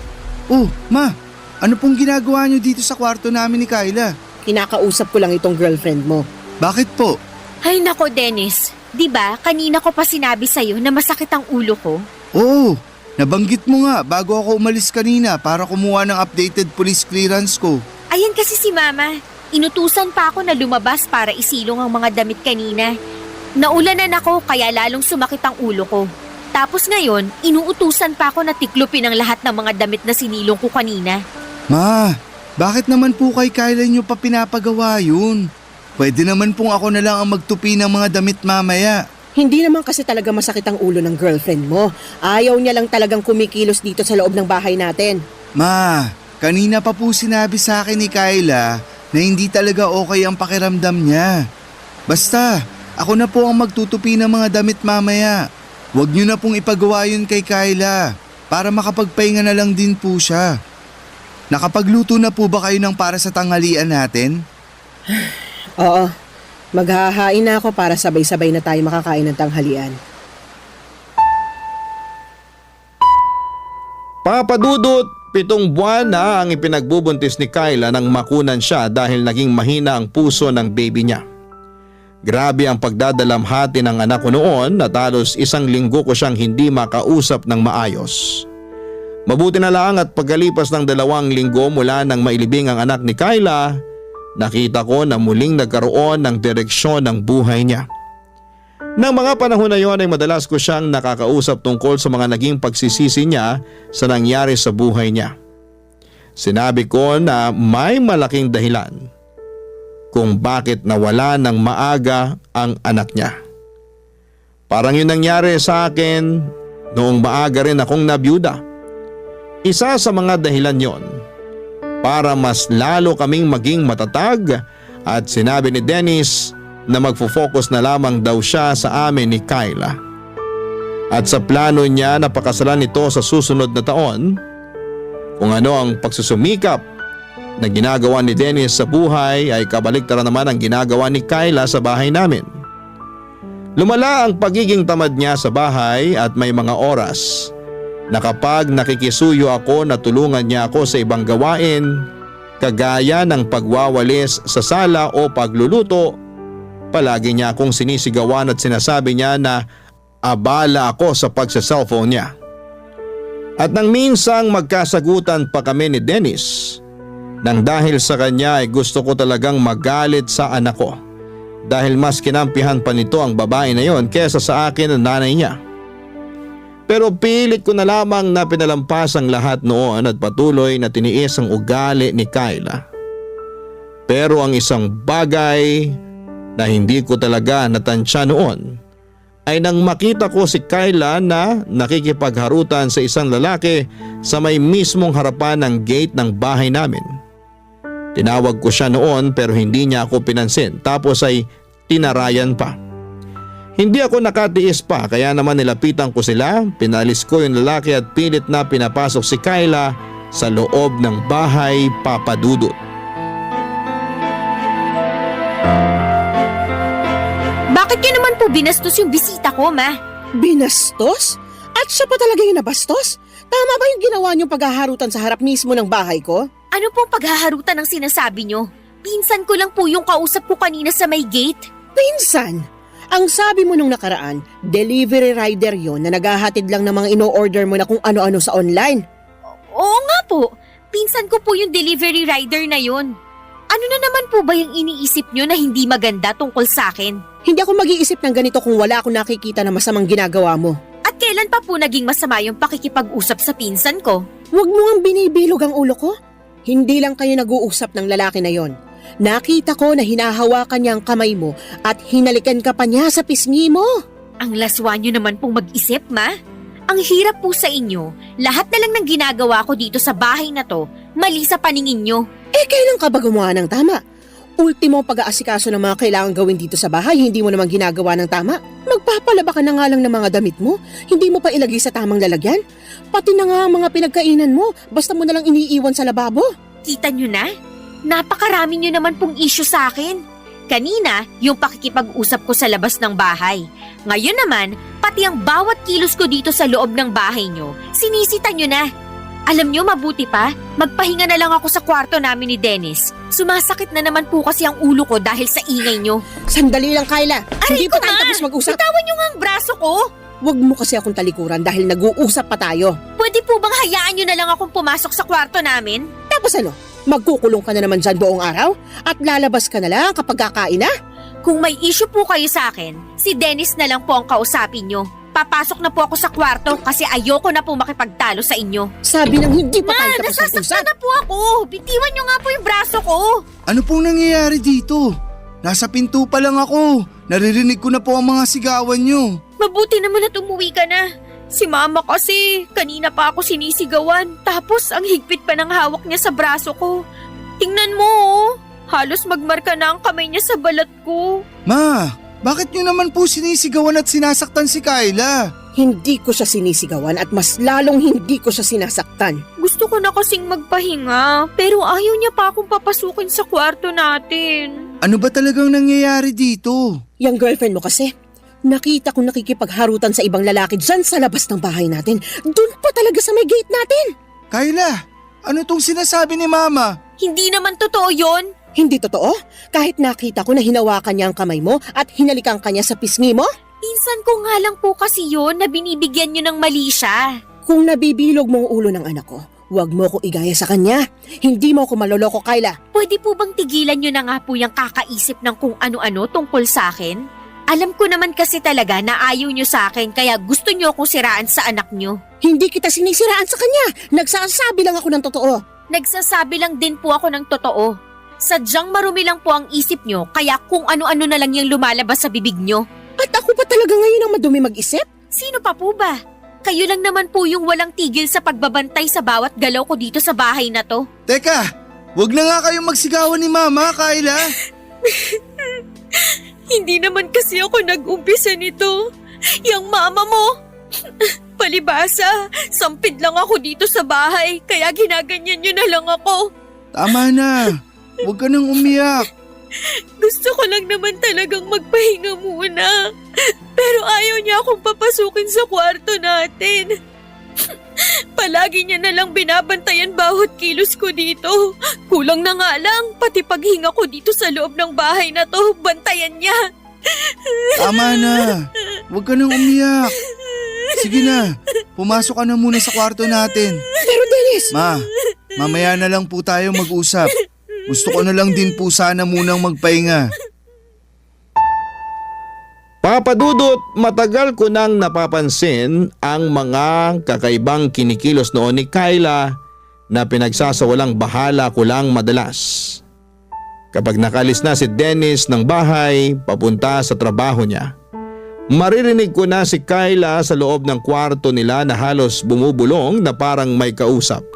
Oh, ma, ano pong ginagawa niyo dito sa kwarto namin ni Kyla? Kinakausap ko lang itong girlfriend mo. Bakit po? Ay nako Dennis, di ba kanina ko pa sinabi sa'yo na masakit ang ulo ko? Oo, nabanggit mo nga bago ako umalis kanina para kumuha ng updated police clearance ko. Ayan kasi si Mama. Inutusan pa ako na lumabas para isilong ang mga damit kanina. Naulanan ako kaya lalong sumakit ang ulo ko. Tapos ngayon, inuutusan pa ako na tiklopin ang lahat ng mga damit na sinilong ko kanina. Ma, bakit naman po kay Kyla niyo pa pinapagawa yun? Pwede naman pong ako na lang ang magtupi ng mga damit mamaya. Hindi naman kasi talaga masakit ang ulo ng girlfriend mo. Ayaw niya lang talagang kumikilos dito sa loob ng bahay natin. Ma, kanina pa po sinabi sa akin ni Kyla na hindi talaga okay ang pakiramdam niya. Basta, ako na po ang magtutupi ng mga damit mamaya. Huwag niyo na pong ipagawa yun kay Kyla para makapagpahinga na lang din po siya. Nakapagluto na po ba kayo ng para sa tanghalian natin? Oo, maghahain na ako para sabay-sabay na tayo makakain ng tanghalian. Papadudot, 7 buwan na ang ipinagbubuntis ni Kyla nang makunan siya dahil naging mahina ang puso ng baby niya. Grabe ang pagdadalamhati ng anak ko noon at halos 1 linggo ko siyang hindi makausap ng maayos. Mabuti na lang at pagkalipas ng 2 linggo mula nang mailibing ang anak ni Kyla, nakita ko na muling nagkaroon ng direksyon ng buhay niya. Nang mga panahon na yon ay madalas ko siyang nakakausap tungkol sa mga naging pagsisisi niya sa nangyari sa buhay niya. Sinabi ko na may malaking dahilan kung bakit nawala ng maaga ang anak niya. Parang yun nangyari sa akin noong maaga rin akong nabiyuda. Isa sa mga dahilan yon para mas lalo kaming maging matatag at sinabi ni Dennis na magfo-focus na lamang daw siya sa amin ni Kyla. At sa plano niya na pakasalan nito sa susunod na taon, kung ano ang pagsusumikap na ginagawa ni Dennis sa buhay ay kabaliktaran naman ang ginagawa ni Kyla sa bahay namin. Lumala ang pagiging tamad niya sa bahay at may mga oras na kapag nakikisuyo ako na tulungan niya ako sa ibang gawain, kagaya ng pagwawalis sa sala o pagluluto, palagi niya akong sinisigawan at sinasabi niya na abala ako sa pagsa-cellphone niya. At nang minsang magkasagutan pa kami ni Dennis, nang dahil sa kanya ay gusto ko talagang magalit sa anak ko dahil mas kinampihan pa nito ang babae na yon kesa sa akin ang nanay niya. Pero pilit ko na lamang na pinalampas ang lahat noon at patuloy na tiniis ang ugali ni Kyla. Pero ang isang bagay na hindi ko talaga natansya noon ay nang makita ko si Kyla na nakikipagharutan sa isang lalaki sa may mismong harapan ng gate ng bahay namin. Tinawag ko siya noon pero hindi niya ako pinansin tapos ay tinarayan pa. Hindi ako nakatiis pa kaya naman nilapitan ko sila, pinalis ko yung lalaki at pilit na pinapasok si Kyla sa loob ng bahay, Papa Dudut. Bakit niyo naman po binastos yung bisita ko, ma? Binastos? At siya pa talaga yung nabastos? Tama ba yung ginawa niyong paghaharutan sa harap mismo ng bahay ko? Ano pong paghaharutan ang sinasabi niyo? Pinsan ko lang po yung kausap ko kanina sa may gate. Pinsan! Ang sabi mo nung nakaraan, delivery rider yon na naghahatid lang ng mga ino-order mo na kung ano-ano sa online. Oo nga po, pinsan ko po yung delivery rider na yon. Ano na naman po ba yung iniisip niyo na hindi maganda tungkol sa akin? Hindi ako mag-iisip ng ganito kung wala akong nakikita na masamang ginagawa mo. At kailan pa po naging masama yung pakikipag-usap sa pinsan ko? Huwag mo ang binibilog ang ulo ko. Hindi lang kayo nag-uusap ng lalaki na yon. Nakita ko na hinahawakan niya ang kamay mo at hinalikan ka pa niya sa pisngi mo. Ang laswa niyo naman pong mag-isip, ma. Ang hirap po sa inyo. Lahat na lang ng ginagawa ko dito sa bahay na to, mali sa paningin niyo. Eh kailan ka ba gumawa ng tama? Ultimo pag-aasikaso ng mga kailangan gawin dito sa bahay, hindi mo naman ginagawa ng tama. Magpapalaba ka na nga lang ng mga damit mo, hindi mo pa ilagay sa tamang lalagyan. Pati na nga ang mga pinagkainan mo, basta mo na lang iniiwan sa lababo. Kita niyo na? Napakarami niyo naman pong issue sa akin. Kanina, yung pakikipag-usap ko sa labas ng bahay. Ngayon naman, pati ang bawat kilos ko dito sa loob ng bahay niyo, sinisita niyo na. Alam niyo, mabuti pa, magpahinga na lang ako sa kwarto namin ni Dennis. Sumasakit na naman po kasi ang ulo ko dahil sa ingay niyo. Sandali lang, Kyla. Hindi pa tayo tapos mag-usap. Bitawan niyo nga ang braso ko. Huwag mo kasi akong talikuran dahil nag-uusap pa tayo. Pwede po bang hayaan niyo na lang akong pumasok sa kwarto namin? Tapos ano? Magkukulong ka na naman dyan buong araw? At lalabas ka na lang kapag kakain na? Kung may issue po kayo sa akin, si Dennis na lang po ang kausapin niyo. Papasok na po ako sa kwarto kasi ayoko na po makipagtalo sa inyo. Sabi ng hindi pa Ma, tayo tapos nasasaktan mag-usap. na po ako. Bitiwan niyo nga po yung braso ko. Ano pong nangyayari dito? Nasa pinto pa lang ako. Naririnig ko na po ang mga sigawan nyo. Mabuti naman at umuwi ka na. Si mama kasi, kanina pa ako sinisigawan. Tapos ang higpit pa ng hawak niya sa braso ko. Tingnan mo, oh. Halos magmarka na ang kamay niya sa balat ko. Ma, bakit nyo naman po sinisigawan at sinasaktan si Kyla? Hindi ko siya sinisigawan at mas lalong hindi ko siya sinasaktan. Gusto ko na kasing magpahinga, pero ayaw niya pa akong papasukin sa kwarto natin. Ano ba talagang nangyayari dito? Yang girlfriend mo kasi, nakita kong nakikipagharutan sa ibang lalaki dyan sa labas ng bahay natin. Doon pa talaga sa may gate natin. Kyla, ano tong sinasabi ni Mama? Hindi naman totoo yon. Hindi totoo? Kahit nakita ko na hinawakan niya ang kamay mo at hinalikan ka niya sa pisngi mo? Pinsan ko nga lang po kasi yon na binibigyan niyo ng mali siya. Kung nabibilog mo ang ulo ng anak ko, huwag mo ko igaya sa kanya. Hindi mo ako maloloko, Kyla. Pwede po bang tigilan niyo na nga po yung kakaisip ng kung ano-ano tungkol sa akin? Alam ko naman kasi talaga na ayaw niyo sa akin kaya gusto niyo akong siraan sa anak niyo. Hindi kita sinisiraan sa kanya. Nagsasabi lang ako ng totoo. Nagsasabi lang din po ako ng totoo. Sadyang marumi lang po ang isip niyo kaya kung ano-ano na lang yung lumalabas sa bibig niyo. At ako pa talaga ngayon ang madumi mag-isip? Sino pa po ba? Kayo lang naman po yung walang tigil sa pagbabantay sa bawat galaw ko dito sa bahay na to. Teka, wag na nga kayong magsigawan ni Mama, Kyla. Hindi naman kasi ako nag-umpisa nito. Yang mama mo. Palibasa, sampid lang ako dito sa bahay kaya ginaganyan niyo na lang ako. Tama na. Huwag ka nang umiyak. Gusto ko lang naman talagang magpahinga muna. Pero ayaw niya akong papasukin sa kwarto natin. Palagi niya na lang binabantayan bawat kilos ko dito. Kulang na nga lang, pati paghinga ko dito sa loob ng bahay na to, bantayan niya. Tama na. Huwag ka nang umiyak. Sige na, pumasok ka na muna sa kwarto natin. Pero Dennis! Ma, mamaya na lang po tayo mag-usap. Gusto ko na lang din po sana munang magpahinga. Papa Dudut, matagal ko nang napapansin ang mga kakaibang kinikilos noon ni Kyla na pinagsasawalang bahala ko lang madalas. Kapag nakalis na si Dennis ng bahay papunta sa trabaho niya, maririnig ko na si Kyla sa loob ng kwarto nila na halos bumubulong na parang may kausap.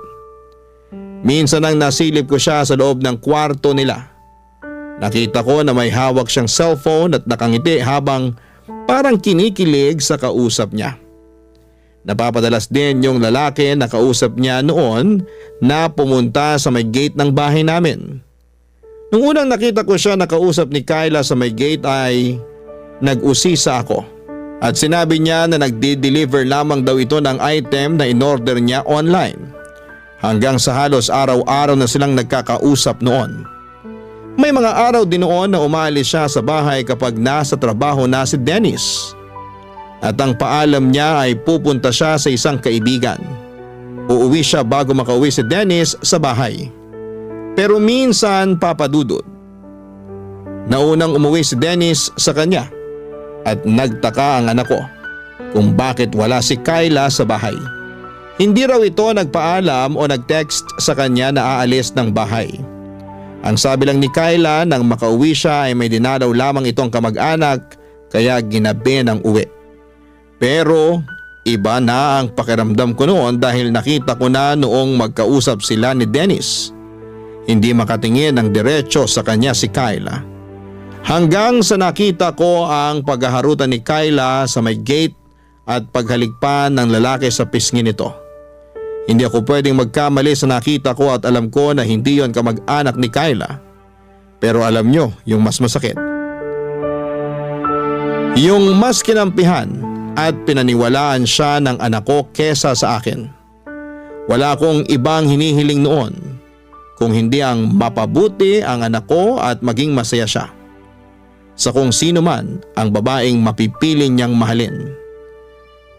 Minsan nang nasilip ko siya sa loob ng kwarto nila. Nakita ko na may hawak siyang cellphone at nakangiti habang Parang kinikilig sa kausap niya. Napapadalas din yung lalaki na kausap niya noon na pumunta sa may gate ng bahay namin. Nung unang nakita ko siya na kausap ni Kyla sa may gate ay nag-usisa ako at sinabi niya na nagdi-deliver lamang daw ito ng item na in-order niya online. Hanggang sa halos araw-araw na silang nagkakausap noon. May mga araw din noon na umalis siya sa bahay kapag nasa trabaho na si Dennis. At ang paalam niya ay pupunta siya sa isang kaibigan. Uuwi siya bago makauwi si Dennis sa bahay. Pero minsan papadudod. Naunang umuwi si Dennis sa kanya at nagtaka ang anak ko kung bakit wala si Kyla sa bahay. Hindi raw ito nagpaalam o nag-text sa kanya na aalis ng bahay. Ang sabi lang ni Kyla nang makauwi siya ay may dinalaw lamang itong kamag-anak kaya ginabi ng uwi. Pero iba na ang pakiramdam ko noon dahil nakita ko na noong magkausap sila ni Dennis. Hindi makatingin ng diretso sa kanya si Kyla. Hanggang sa nakita ko ang paghaharutan ni Kyla sa may gate at paghaligpan ng lalaki sa pisngi nito. Hindi ako pwedeng magkamali sa nakita ko at alam ko na hindi yon kamag-anak ni Kyla. Pero alam nyo yung mas masakit. Yung mas kinampihan at pinaniwalaan siya ng anak ko kesa sa akin. Wala akong ibang hinihiling noon kung hindi ang mapabuti ang anak ko at maging masaya siya. Sa kung sino man ang babaeng mapipiling niyang mahalin.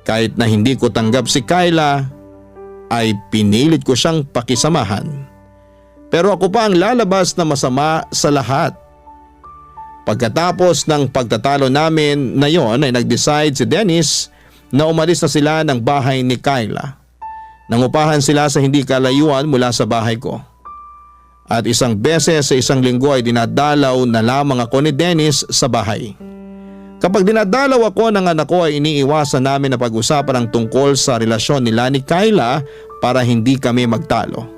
Kahit na hindi ko tanggap si Kyla, ay pinilit ko siyang pakisamahan. Pero ako pa ang lalabas na masama sa lahat. Pagkatapos ng pagtatalo namin na yon ay nag-decide si Dennis na umalis na sila ng bahay ni Kyla. Nangupahan sila sa hindi kalayuan mula sa bahay ko. At isang beses sa isang linggo ay dinadalaw na lamang ako ni Dennis sa bahay. Kapag dinadalaw ako ng anak ko ay iniiwasan namin na pag-usapan ang tungkol sa relasyon nila ni Kyla para hindi kami magtalo.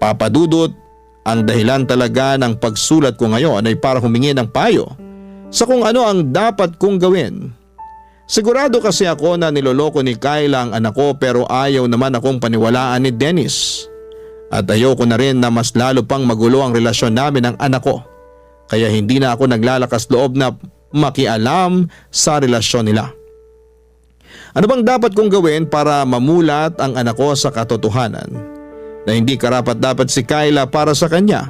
Papadudot, ang dahilan talaga ng pagsulat ko ngayon ay para humingi ng payo sa kung ano ang dapat kong gawin. Sigurado kasi ako na niloloko ni Kyla ang anak ko pero ayaw naman akong paniwalaan ni Dennis. At ayoko na rin na mas lalo pang magulo ang relasyon namin ng anak ko. Kaya hindi na ako naglalakas loob na makialam sa relasyon nila. Ano bang dapat kong gawin para mamulat ang anak ko sa katotohanan? Na hindi karapat-dapat si Kyla para sa kanya.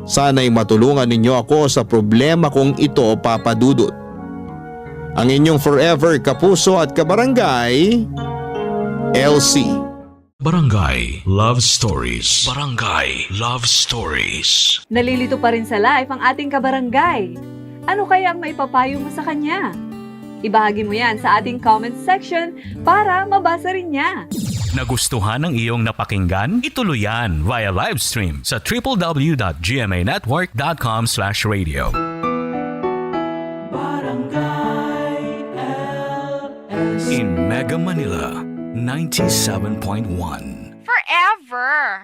Sana'y matulungan ninyo ako sa problema kong ito, Papa Dudut. Ang inyong forever kapuso at kabarangay, LC. Barangay Love Stories. Barangay Love Stories. Nalilito pa rin sa life ang ating kabarangay. Ano kaya ang maipapayo mo sa kanya? Ibahagi mo yan sa ating comment section para mabasa rin niya. Nagustuhan ng iyong napakinggan? Ituloy yan via live stream sa www.gmanetwork.com/radio. In Mega Manila, 97.1. Forever!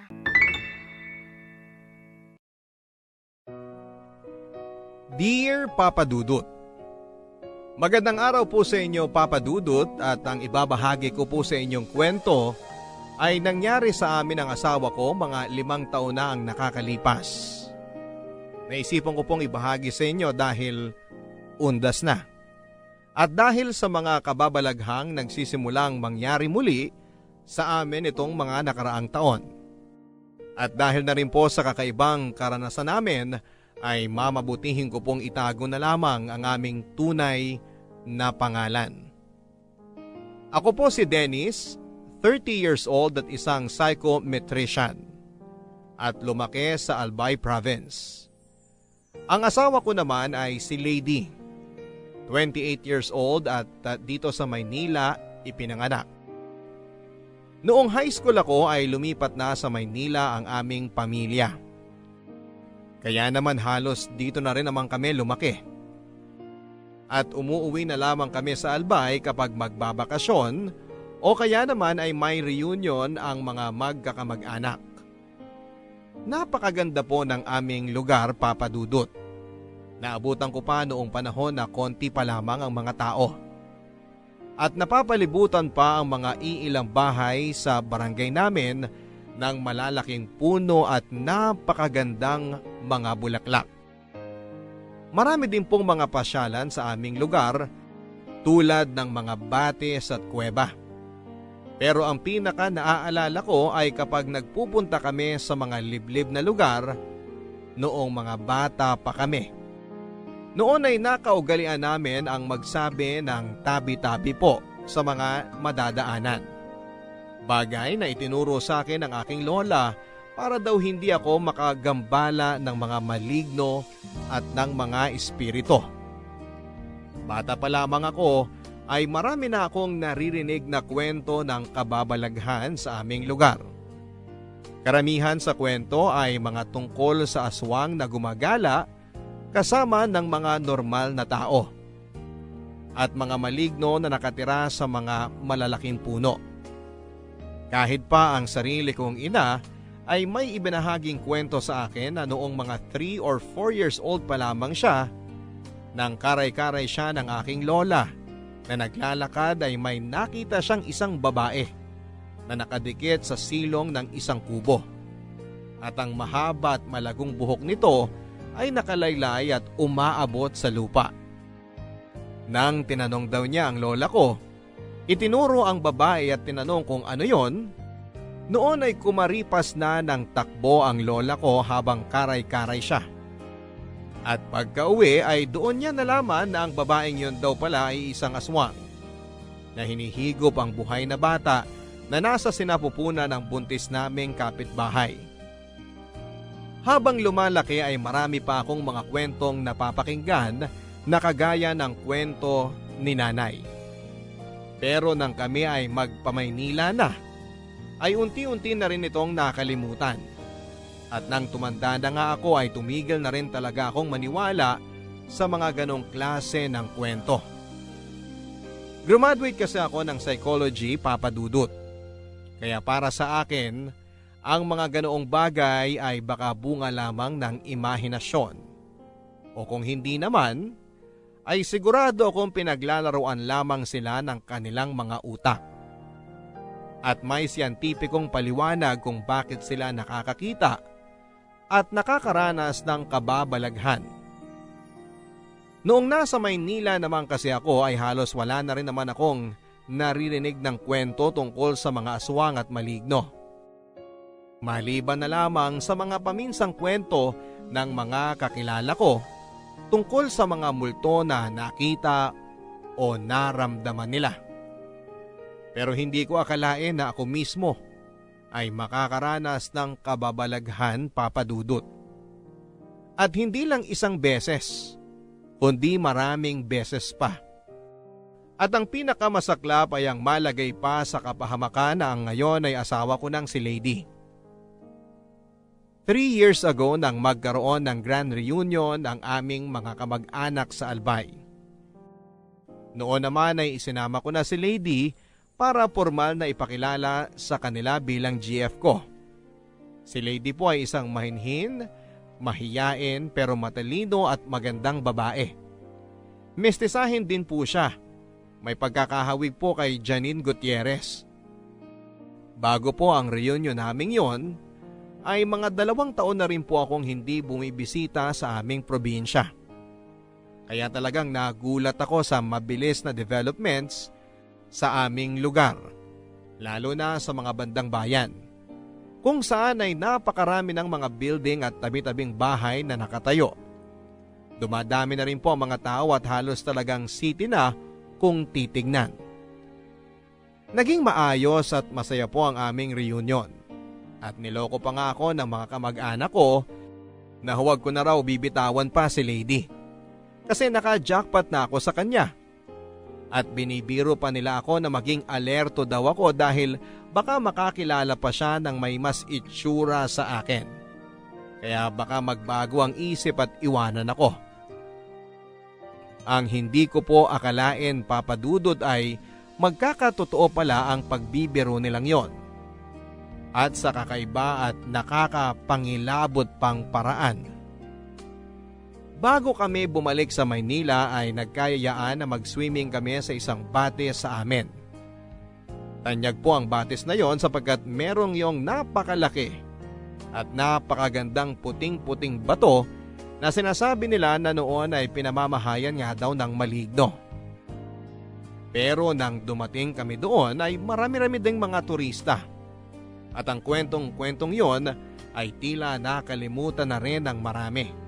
Dear Papa Dudut, magandang araw po sa inyo, Papa Dudut, at ang ibabahagi ko po sa inyong kwento ay nangyari sa amin ng asawa ko mga 5 taon na ang nakakalipas. Naisipan ko pong ibahagi sa inyo dahil undas na. At dahil sa mga kababalaghang nagsisimulang mangyari muli sa amin itong mga nakaraang taon. At dahil na rin po sa kakaibang karanasan namin, ay mamabutihin ko pong itago na lamang ang aming tunay na pangalan. Ako po si Dennis, 30 years old at isang psychometrician at lumaki sa Albay Province. Ang asawa ko naman ay si Lady, 28 years old at dito sa Maynila ipinanganak. Noong high school ako ay lumipat na sa Maynila ang aming pamilya. Kaya naman halos dito na rin naman kami lumaki. At umuuwi na lamang kami sa Albay kapag magbabakasyon o kaya naman ay may reunion ang mga magkakamag-anak. Napakaganda po ng aming lugar, Papa Dudut. Naabutan ko pa noong panahon na konti pa lamang ang mga tao. At napapalibutan pa ang mga iilang bahay sa barangay namin ng malalaking puno at napakagandang mga bulaklak. Marami din pong mga pasyalan sa aming lugar tulad ng mga batis at kuweba. Pero ang pinaka naaalala ko ay kapag nagpupunta kami sa mga liblib na lugar noong mga bata pa kami. Noon ay nakaugalian namin ang magsabi ng tabi-tabi po sa mga madadaanan. Bagay na itinuro sa akin ng aking lola para daw hindi ako makagambala ng mga maligno at ng mga espiritu. Bata pa lamang ako ay marami na akong naririnig na kwento ng kababalaghan sa aming lugar. Karamihan sa kwento ay mga tungkol sa aswang na gumagala kasama ng mga normal na tao at mga maligno na nakatira sa mga malalaking puno. Kahit pa ang sarili kong ina ay may ibinahaging kwento sa akin na noong mga 3 or 4 years old pa lamang siya, nang karay-karay siya ng aking lola na naglalakad ay may nakita siyang isang babae na nakadikit sa silong ng isang kubo. At ang mahaba at malagong buhok nito ay nakalaylay at umaabot sa lupa. Nang tinanong daw niya ang lola ko, itinuro ang babae at tinanong kung ano yon. Noon ay kumaripas na ng takbo ang lola ko habang karay-karay siya. At pagka-uwi ay doon niya nalaman na ang babaeng yon daw pala ay isang aswang na hinihigop ang buhay na bata na nasa sinapupunan ng buntis naming kapitbahay. Habang lumalaki ay marami pa akong mga kwentong napapakinggan na kagaya ng kwento ni nanay. Pero nang kami ay magpamaynila na, ay unti-unti na rin itong nakalimutan. At nang tumanda na nga ako ay tumigil na rin talaga akong maniwala sa mga ganong klase ng kwento. Graduate kasi ako ng psychology, Papa Dudut. Kaya para sa akin, ang mga ganoong bagay ay baka bunga lamang ng imahinasyon. O kung hindi naman, ay sigurado akong pinaglalaruan lamang sila ng kanilang mga utak. At may siyentipikong paliwanag kung bakit sila nakakakita at nakakaranas ng kababalaghan. Noong nasa Maynila naman kasi ako ay halos wala na rin naman akong naririnig ng kwento tungkol sa mga aswang at maligno. Maliban na lamang sa mga paminsang kwento ng mga kakilala ko tungkol sa mga multo na nakita o naramdaman nila. Pero hindi ko akalain na ako mismo ay makakaranas ng kababalaghan, Papa Dudut. At hindi lang isang beses, kundi maraming beses pa. At ang pinakamasaklap ay ang malagay pa sa kapahamakan na ang ngayon ay asawa ko ng si Lady. 3 years ago nang magkaroon ng grand reunion ang aming mga kamag-anak sa Albay. Noon naman ay isinama ko na si Lady para formal na ipakilala sa kanila bilang GF ko. Si Lady po ay isang mahinhin, mahiyain pero matalino at magandang babae. Mestizahin din po siya. May pagkakahawig po kay Janine Gutierrez. Bago po ang reunion naming yon, ay mga 2 taon na rin po akong hindi bumibisita sa aming probinsya. Kaya talagang nagulat ako sa mabilis na developments sa aming lugar, lalo na sa mga bandang bayan, kung saan ay napakarami ng mga building at tabi-tabing bahay na nakatayo. Dumadami na rin po ang mga tao at halos talagang city na kung titignan. Naging maayos at masaya po ang aming reunion. At niloko pa nga ako ng mga kamag-anak ko na huwag ko na raw bibitawan pa si Lady. Kasi naka-jackpot na ako sa kanya. At binibiro pa nila ako na maging alerto daw ako dahil baka makakilala pa siya ng may mas itsura sa akin. Kaya baka magbago ang isip at iwanan ako. Ang hindi ko po akalain, Papa Dudut, ay magkakatotoo pala ang pagbibiro nilang yon. At sa kakaiba at nakakapangilabot pang paraan. Bago kami bumalik sa Maynila ay nagkayayaan na mag-swimming kami sa isang batis sa amin. Tanyag po ang batis na yon sapagkat merong yung napakalaki at napakagandang puting-puting bato na sinasabi nila na noon ay pinamamahayan nga daw ng maligno. Pero nang dumating kami doon ay marami-rami ding mga turista. At ang kwentong-kwentong yon ay tila nakalimutan na rin ng marami.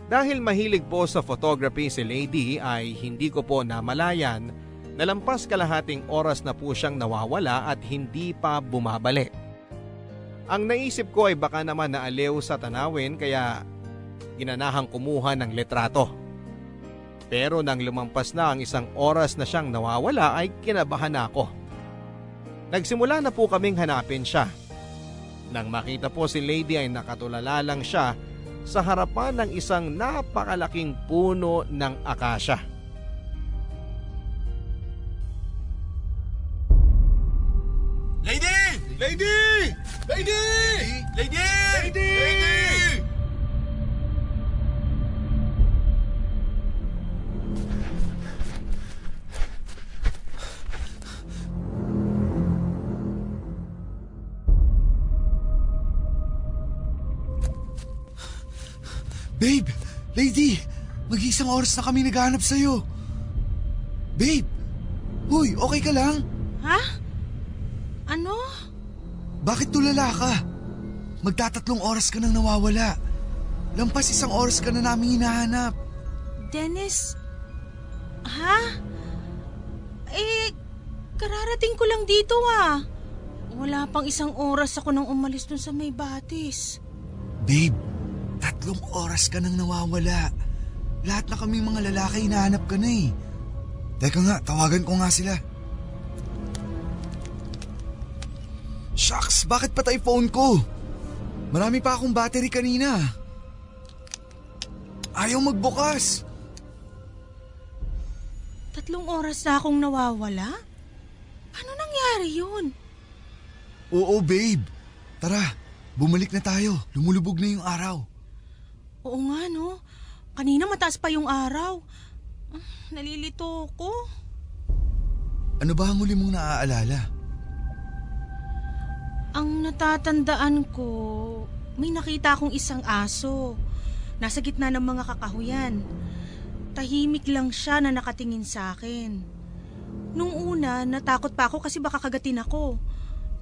Dahil mahilig po sa photography si Lady ay hindi ko po namalayan na lampas kalahating oras na po siyang nawawala at hindi pa bumabalik. Ang naisip ko ay baka naman naaliw sa tanawin kaya ginanahang kumuha ng litrato. Pero nang lumampas na ang isang oras na siyang nawawala ay kinabahan ako. Nagsimula na po kaming hanapin siya. Nang makita po si Lady ay nakatulala lang siya sa harapan ng isang napakalaking puno ng akasya. Lady! Lady! Lady! Lady! Lady! Babe! Lady! Mag-iisang oras na kami naghahanap sa'yo. Babe! Uy, okay ka lang? Ha? Ano? Bakit tulala ka? Magtatatlong oras ka nang nawawala. Lampas isang oras ka na namin hinahanap. Dennis? Ha? Kararating ko lang dito ah. Wala pang isang oras ako nang umalis dun sa may batis. Babe, 3 oras ka nang nawawala. Lahat na kaming mga lalaki hinahanap ka na eh. Teka nga, tawagan ko nga sila. Shucks, bakit patay phone ko? Marami pa akong battery kanina. Ayaw magbukas. 3 oras na akong nawawala? Paano nangyari yun? Oo, babe. Tara, bumalik na tayo. Lumulubog na yung araw. Oo nga no. Kanina mataas pa yung araw. Nalilito ko. Ano ba ang huli mong naaalala? Ang natatandaan ko, may nakita akong isang aso. Nasa gitna ng mga kakahuyan. Tahimik lang siya na nakatingin sa akin. Nung una, natakot pa ako kasi baka kagatin ako.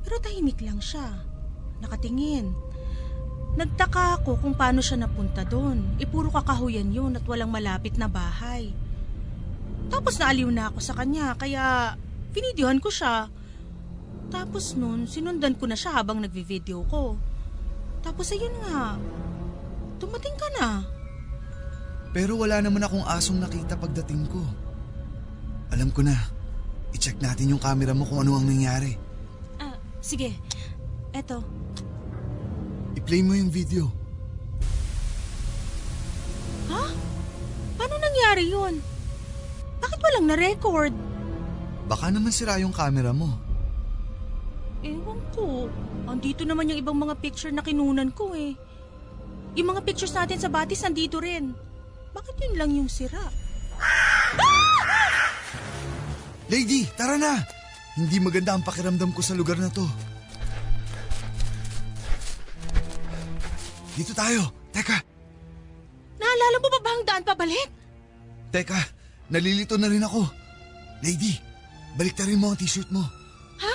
Pero tahimik lang siya. Nakatingin. Nagtaka ako kung paano siya napunta doon. Puro kakahuyan yun at walang malapit na bahay. Tapos naaliw na ako sa kanya kaya binidyohan ko siya. Tapos nun, sinundan ko na siya habang nagvi-video ko. Tapos ayun nga, dumating ka na. Pero wala naman akong asong nakita pagdating ko. Alam ko na. I-check natin yung camera mo kung ano ang nangyari. Sige. Eto. I-play mo yung video. Ha? Paano nangyari yun? Bakit walang na-record? Baka naman sira yung camera mo. Ewan ko. Andito naman yung ibang mga picture na kinunan ko eh. Yung mga pictures natin sa batis nandito rin. Bakit yun lang yung sira? Lady, tara na! Hindi maganda ang pakiramdam ko sa lugar na to. Dito tayo. Teka. Naalala mo ba ba ang daan pabalik? Teka, nalilito na rin ako. Lady, baliktarin mo ang t-shirt mo. Ha?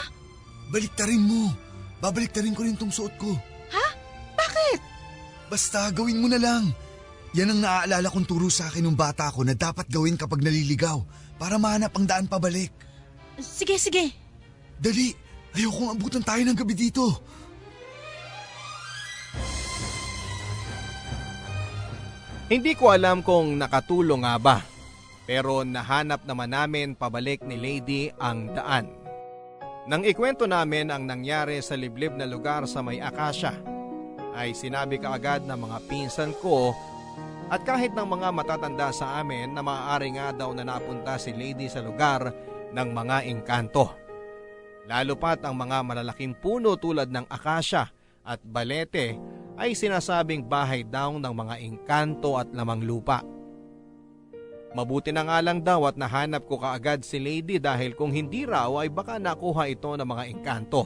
Baliktarin mo. Babaliktarin ko rin tong suot ko. Ha? Bakit? Basta gawin mo na lang. Yan ang naaalala kong turo sa akin ng bata ko na dapat gawin kapag naliligaw para mahanap ang daan pabalik. Sige, sige. Dali, ayokong abutan tayo ng gabi dito. Hindi ko alam kung nakatulong nga ba, pero nahanap naman namin pabalik ni Lady ang daan. Nang ikwento namin ang nangyari sa liblib na lugar sa may akasya, ay sinabi kaagad ng mga pinsan ko at kahit ng mga matatanda sa amin na maaari nga daw na napunta si Lady sa lugar ng mga engkanto. Lalo pat ang mga malalaking puno tulad ng akasya at balete ay sinasabing bahay daw ng mga engkanto at lamang lupa. Mabuti na nga lang daw at nahanap ko kaagad si Lady dahil kung hindi raw ay baka nakuha ito ng mga engkanto.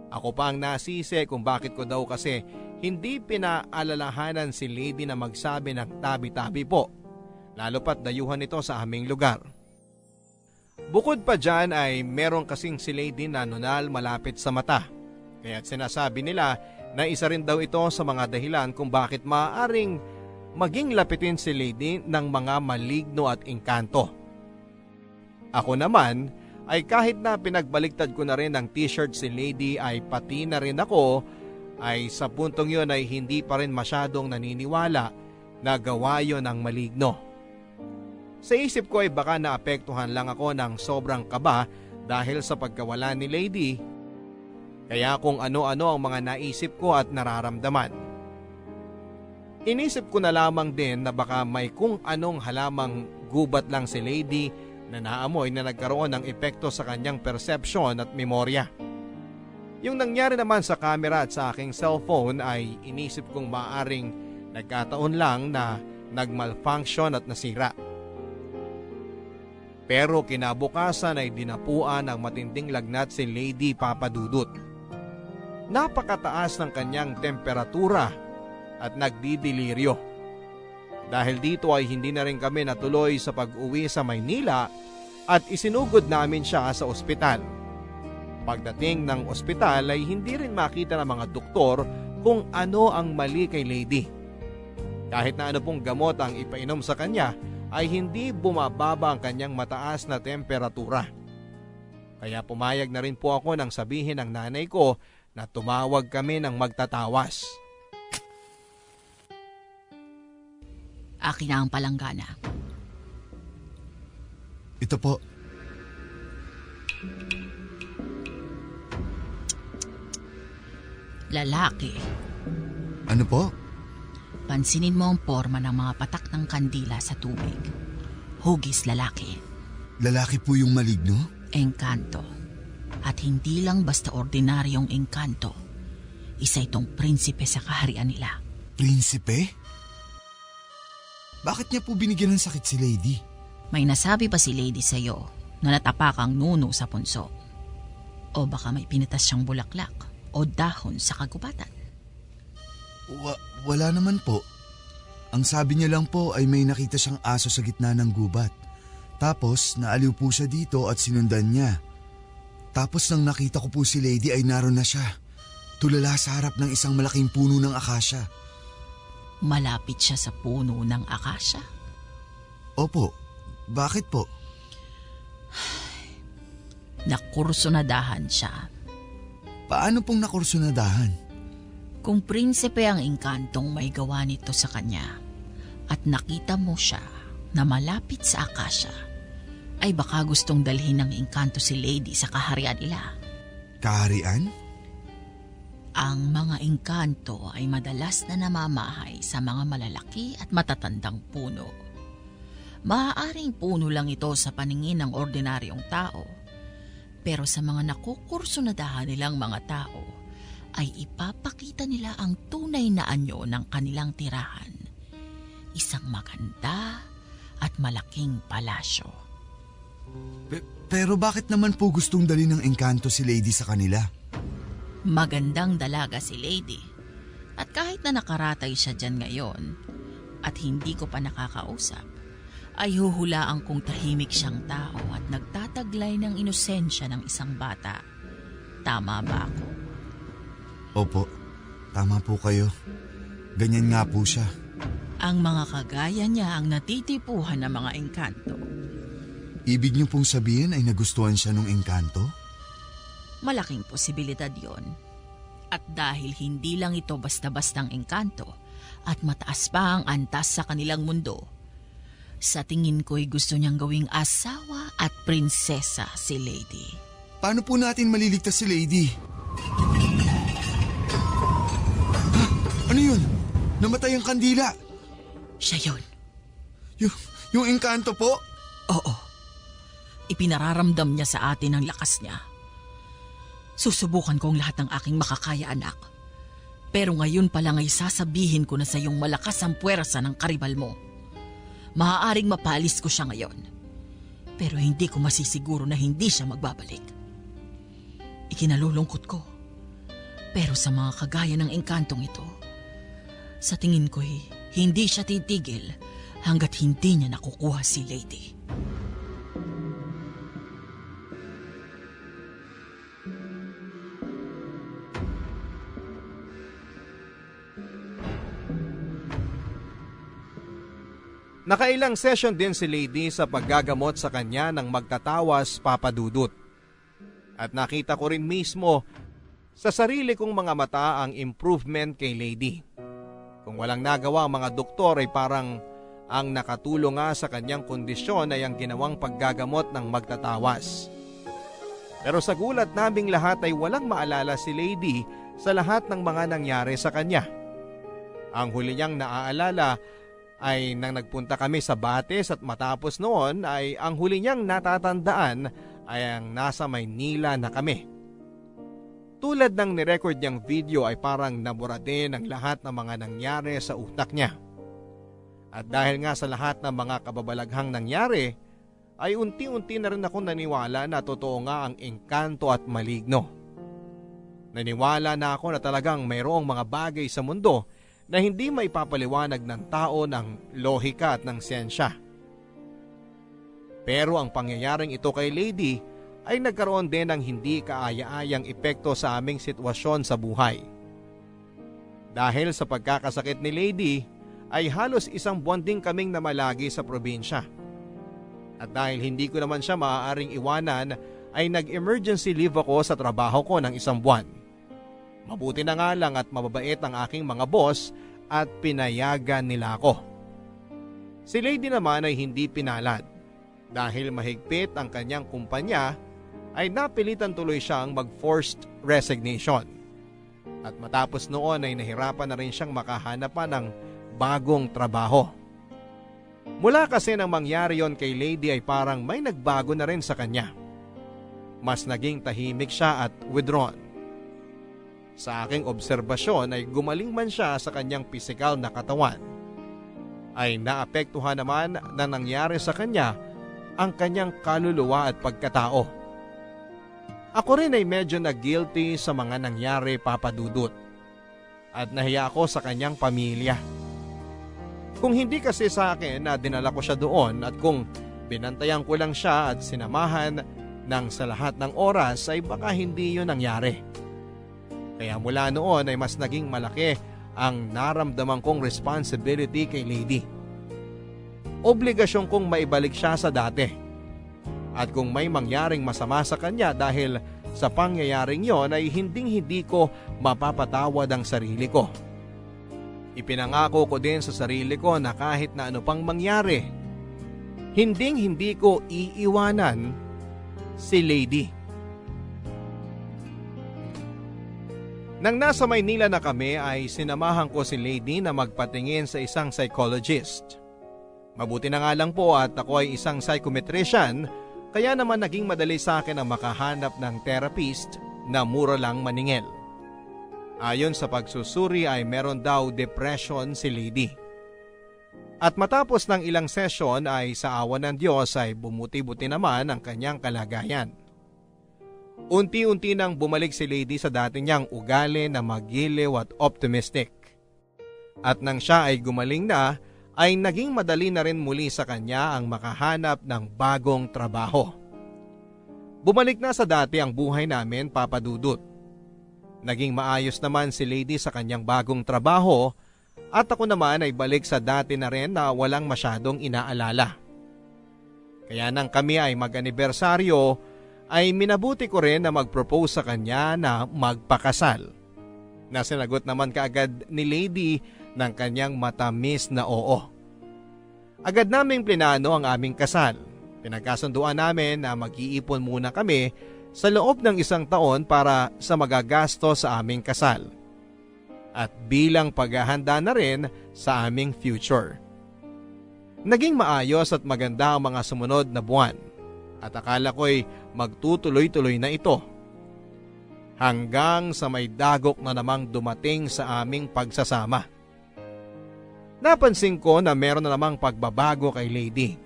Ako pa ang nasisi kung bakit ko daw kasi hindi pinaalalahanan si Lady na magsabi ng tabi-tabi po, lalo pat dayuhan ito sa aming lugar. Bukod pa dyan ay meron kasing si Lady na nunal malapit sa mata, kaya't sinasabi nila na isa rin daw ito sa mga dahilan kung bakit maaaring maging lapitin si Lady ng mga maligno at engkanto. Ako naman ay kahit na pinagbaliktad ko na rin ang t-shirt si Lady ay pati na rin ako ay sa puntong yun ay hindi pa rin masyadong naniniwala na gawa yun ng maligno. Sa isip ko ay baka naapektuhan lang ako ng sobrang kaba dahil sa pagkawala ni Lady, kaya kung ano-ano ang mga naisip ko at nararamdaman. Inisip ko na lamang din na baka may kung anong halamang gubat lang si Lady na naamoy na nagkaroon ng epekto sa kanyang persepsyon at memorya. Yung nangyari naman sa camera at sa aking cellphone ay inisip kong maaaring nagkataon lang na nagmalfunction at nasira. Pero kinabukasan ay dinapuan ng matinding lagnat si Lady Papadudut. Napakataas ng kanyang temperatura at nagdidiliryo. Dahil dito ay hindi na rin kami natuloy sa pag-uwi sa Maynila at isinugod namin siya sa ospital. Pagdating ng ospital ay hindi rin makita ng mga doktor kung ano ang mali kay Lady. Kahit na ano pong gamot ang ipainom sa kanya ay hindi bumababa ang kanyang mataas na temperatura. Kaya pumayag na rin po ako nang sabihin ng nanay ko na tumawag kami ng magtatawas. Akin na ang palanggana. Ito po. Lalaki. Ano po? Pansinin mo ang forma ng mga patak ng kandila sa tubig. Hugis lalaki. Lalaki po yung maligno? Engkanto. At hindi lang basta ordinaryong engkanto. Isa itong prinsipe sa kaharian nila. Prinsipe? Bakit niya po binigyan ng sakit si Lady? May nasabi pa si Lady sa'yo na natapakang nuno sa punso. O baka may pinitas siyang bulaklak o dahon sa kagubatan. Wala naman po. Ang sabi niya lang po ay may nakita siyang aso sa gitna ng gubat. Tapos naaliw po siya dito at sinundan niya. Tapos nang nakita ko po si Lady ay naroon na siya. Tulala sa harap ng isang malaking puno ng akasya. Malapit siya sa puno ng akasya? Opo. Bakit po? Nakursunadahan siya. Paano pong nakursunadahan? Kung prinsipe ang engkantong may gawa nito sa kanya at nakita mo siya na malapit sa akasya, ay baka gustong dalhin ng engkanto si Lady sa kaharian nila. Kaharian? Ang mga engkanto ay madalas na namamahay sa mga malalaki at matatandang puno. Maaaring puno lang ito sa paningin ng ordinaryong tao, pero sa mga nakukursunadahan nilang mga tao, ay ipapakita nila ang tunay na anyo ng kanilang tirahan. Isang maganda at malaking palasyo. Pero bakit naman po gustong dali ng engkanto si Lady sa kanila? Magandang dalaga si Lady. At kahit na nakaratay siya dyan ngayon at hindi ko pa nakakausap, ay huhulaan kong tahimik siyang tao at nagtataglay ng inosensya ng isang bata. Tama ba ako? Opo, tama po kayo. Ganyan nga po siya. Ang mga kagaya niya ang natitipuhan ng mga engkanto. Ibig niyo pong sabihin ay nagustuhan siya ng engkanto? Malaking posibilidad yon. At dahil hindi lang ito basta-bastang engkanto at mataas pa ang antas sa kanilang mundo, sa tingin ko'y gusto niyang gawing asawa at prinsesa si Lady. Paano po natin maliligtas si Lady? Ano yun? Namatay ang kandila. Siya yun. Yung engkanto po? Oo. Ipinararamdam niya sa atin ang lakas niya. Susubukan ko ang lahat ng aking makakaya, anak. Pero ngayon pa lang ay sasabihin ko na sa iyong malakas ang puwersa ng karibal mo. Maaaring mapalis ko siya ngayon. Pero hindi ko masisiguro na hindi siya magbabalik. Ikinalulungkot ko. Pero sa mga kagaya ng engkantong ito, sa tingin ko'y hindi siya titigil hanggat hindi niya nakukuha si Lady. Nakailang session din si Lady sa paggagamot sa kanya ng magtatawas papadudot. At nakita ko rin mismo sa sarili kong mga mata ang improvement kay Lady. Kung walang nagawa ang mga doktor ay parang ang nakatulong nga sa kanyang kondisyon ay ang ginawang paggagamot ng magtatawas. Pero sa gulat naming lahat ay walang maalala si Lady sa lahat ng mga nangyari sa kanya. Ang huli niyang naaalala ay nang nagpunta kami sa Bates at matapos noon ay ang huli niyang natatandaan ay ang nasa Maynila na kami. Tulad ng nirecord niyang video ay parang nabura din ang lahat ng mga nangyari sa utak niya. At dahil nga sa lahat ng mga kababalaghang nangyari, ay unti-unti na rin ako naniwala na totoo nga ang engkanto at maligno. Naniwala na ako na talagang mayroong mga bagay sa mundo na hindi maipapaliwanag ng tao ng lohika at ng siyensya. Pero ang pangyayaring ito kay Lady ay nagkaroon din ng hindi kaaya-ayang epekto sa aming sitwasyon sa buhay. Dahil sa pagkakasakit ni Lady ay halos 1 buwan din kaming namalagi sa probinsya. At dahil hindi ko naman siya maaaring iwanan ay nag-emergency leave ako sa trabaho ko ng 1 buwan. Mabuti na nga lang at mababait ang aking mga boss at pinayagan nila ako. Si Lady naman ay hindi pinalad. Dahil mahigpit ang kanyang kumpanya ay napilitan tuloy siyang mag-forced resignation. At matapos noon ay nahirapan na rin siyang makahanap pa ng bagong trabaho. Mula kasi nang mangyari yon kay Lady ay parang may nagbago na rin sa kanya. Mas naging tahimik siya at withdrawn. Sa aking obserbasyon ay gumaling man siya sa kanyang pisikal na katawan. Ay naapektuhan naman na nangyari sa kanya ang kanyang kaluluwa at pagkatao. Ako rin ay medyo na-guilty sa mga nangyari papadudot. At nahiya ako sa kanyang pamilya. Kung hindi kasi sa akin na dinala ko siya doon at kung binantayan ko lang siya at sinamahan ng sa lahat ng oras ay baka hindi yun nangyari. Kaya mula noon ay mas naging malaki ang naramdaman kong responsibility kay Lady. Obligasyon kong maibalik siya sa dati. At kung may mangyaring masama sa kanya dahil sa pangyayaring yon ay hinding-hindi ko mapapatawad ang sarili ko. Ipinangako ko din sa sarili ko na kahit na ano pang mangyari, hinding-hindi ko iiwanan si Lady. Nang nasa Maynila na kami ay sinamahan ko si Lady na magpatingin sa isang psychologist. Mabuti na nga lang po at ako ay isang psychometrician kaya naman naging madali sa akin ang makahanap ng therapist na mura lang maningil. Ayon sa pagsusuri ay meron daw depression si Lady. At matapos ng ilang session ay sa awa ng Diyos ay bumuti-buti naman ang kanyang kalagayan. Unti-unti nang bumalik si Lady sa dati niyang ugali na magiliw at optimistic. At nang siya ay gumaling na, ay naging madali na rin muli sa kanya ang makahanap ng bagong trabaho. Bumalik na sa dati ang buhay namin papadudot. Naging maayos naman si Lady sa kanyang bagong trabaho at ako naman ay balik sa dati na rin na walang masyadong inaalala. Kaya nang kami ay mag-anibersaryo, ay minabuti ko rin na mag-propose sa kanya na magpakasal. Nasinagot naman kaagad ni Lady ng kanyang matamis na oo. Agad naming plinano ang aming kasal. Pinagkasunduan namin na mag-iipon muna kami sa loob ng 1 taon para sa magagasto sa aming kasal. At bilang paghahanda na rin sa aming future. Naging maayos at maganda ang mga sumunod na buwan. At akala ko'y magtutuloy-tuloy na ito. hanggang sa may dagok na namang dumating sa aming pagsasama. Napansin ko na meron na namang pagbabago kay Lady.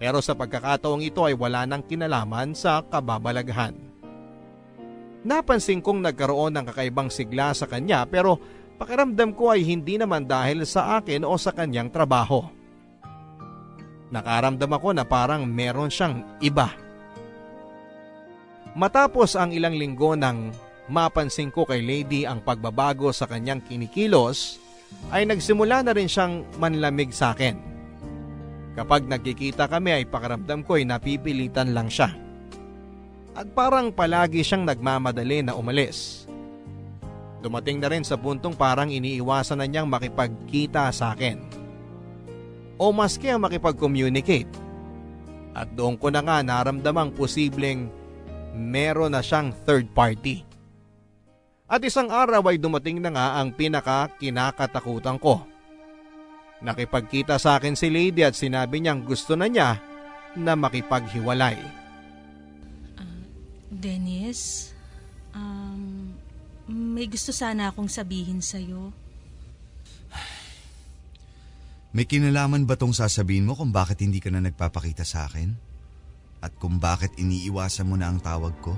Pero sa pagkakataong ito ay wala nang kinalaman sa kababalaghan. Napansin kong nagkaroon ng kakaibang sigla sa kanya pero pakiramdam ko ay hindi naman dahil sa akin o sa kanyang trabaho. Nakaramdam ako na parang meron siyang iba. Matapos ang ilang linggo nang mapansin ko kay Lady ang pagbabago sa kanyang kinikilos, ay nagsimula na rin siyang manlamig sa akin. Kapag nagkikita kami ay pakiramdam ko ay napipilitan lang siya. At parang palagi siyang nagmamadali na umalis. Dumating na rin sa puntong parang iniiwasan na niyang makipagkita sa akin. O maski ang makipag-communicate. At doon ko na nga naramdamang posibleng meron na siyang third party. At isang araw ay dumating na nga ang pinaka-kinakatakutan ko. Nakipagkita sa akin si Lady at sinabi niyang gusto na niya na makipaghiwalay. Dennis, may gusto sana akong sabihin sa'yo. May kinalaman ba tong sasabihin mo kung bakit hindi ka na nagpapakita sa akin? At kung bakit iniiwasan mo na ang tawag ko?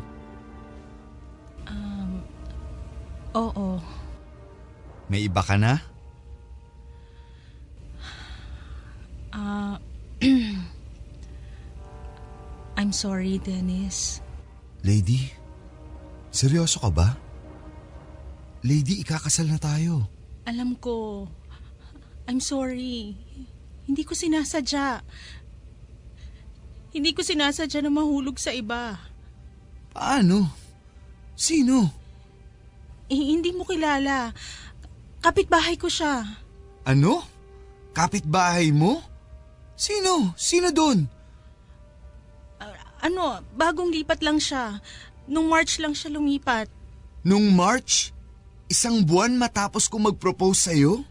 Oo. May iba ka na? I'm sorry, Dennis. Lady, seryoso ka ba? Lady, ikakasal na tayo. Alam ko. I'm sorry. Hindi ko sinasadya. Hindi ko sinasadya na mahulog sa iba. Paano? Sino? Hindi mo kilala. Kapitbahay ko siya. Ano? Kapitbahay mo? Sino? Sino doon? Bagong lipat lang siya. Nung March lang siya lumipat. Nung March? Isang buwan matapos ko mag-propose sa'yo?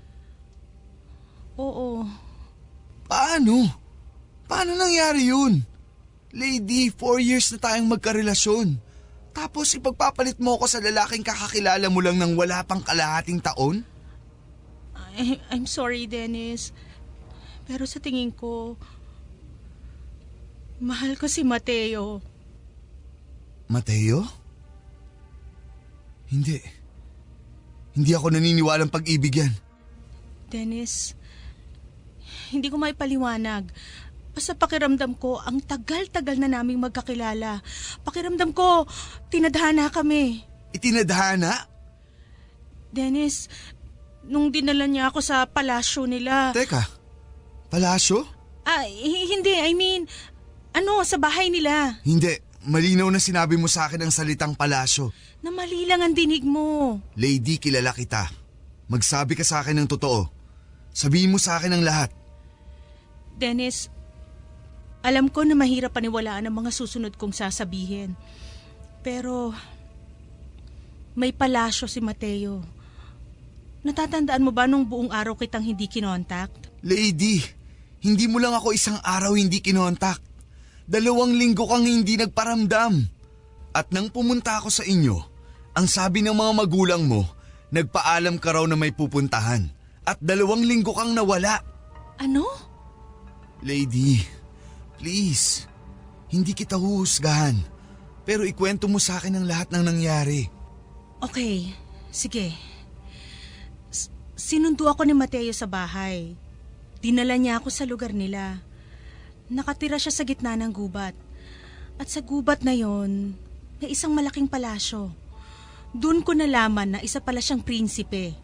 Oo. Paano? Paano nangyari yun? Lady, 4 years na tayong magkarelasyon. Tapos ipagpapalit mo ako sa lalaking kakakilala mo lang ng wala pang kalahating taon? I'm sorry, Dennis. Pero sa tingin ko, mahal ko si Mateo. Mateo? Hindi. Hindi ako naniniwalang pag-ibig yan. Dennis, hindi ko maipaliwanag. Basta pakiramdam ko, ang tagal-tagal na naming magkakilala. Pakiramdam ko, tinadhana kami. Itinadhana? Dennis, nung dinala niya ako sa palasyo nila. Teka, palasyo? Hindi, sa bahay nila. Hindi, malinaw na sinabi mo sa akin ang salitang palasyo. Na mali lang ang dinig mo. Lady, kilala kita. Magsabi ka sa akin ng totoo. Sabihin mo sa akin ang lahat. Dennis, alam ko na mahirap paniwalaan ang mga susunod kong sasabihin. Pero, may palasyo si Mateo. Natatandaan mo ba nung buong araw kitang hindi kinontak? Lady, hindi mo lang ako isang araw hindi kinontak. 2 linggo kang hindi nagparamdam. At nang pumunta ako sa inyo, ang sabi ng mga magulang mo, nagpaalam ka raw na may pupuntahan. At 2 linggo kang nawala. Ano? Lady, please, hindi kita huhusgahan. Pero ikwento mo sa akin ang lahat ng nangyari. Okay, sige. Sinundo ako ni Mateo sa bahay. Dinala niya ako sa lugar nila. Nakatira siya sa gitna ng gubat. At sa gubat na yon, may isang malaking palasyo. Doon ko nalaman na isa pala siyang prinsipe.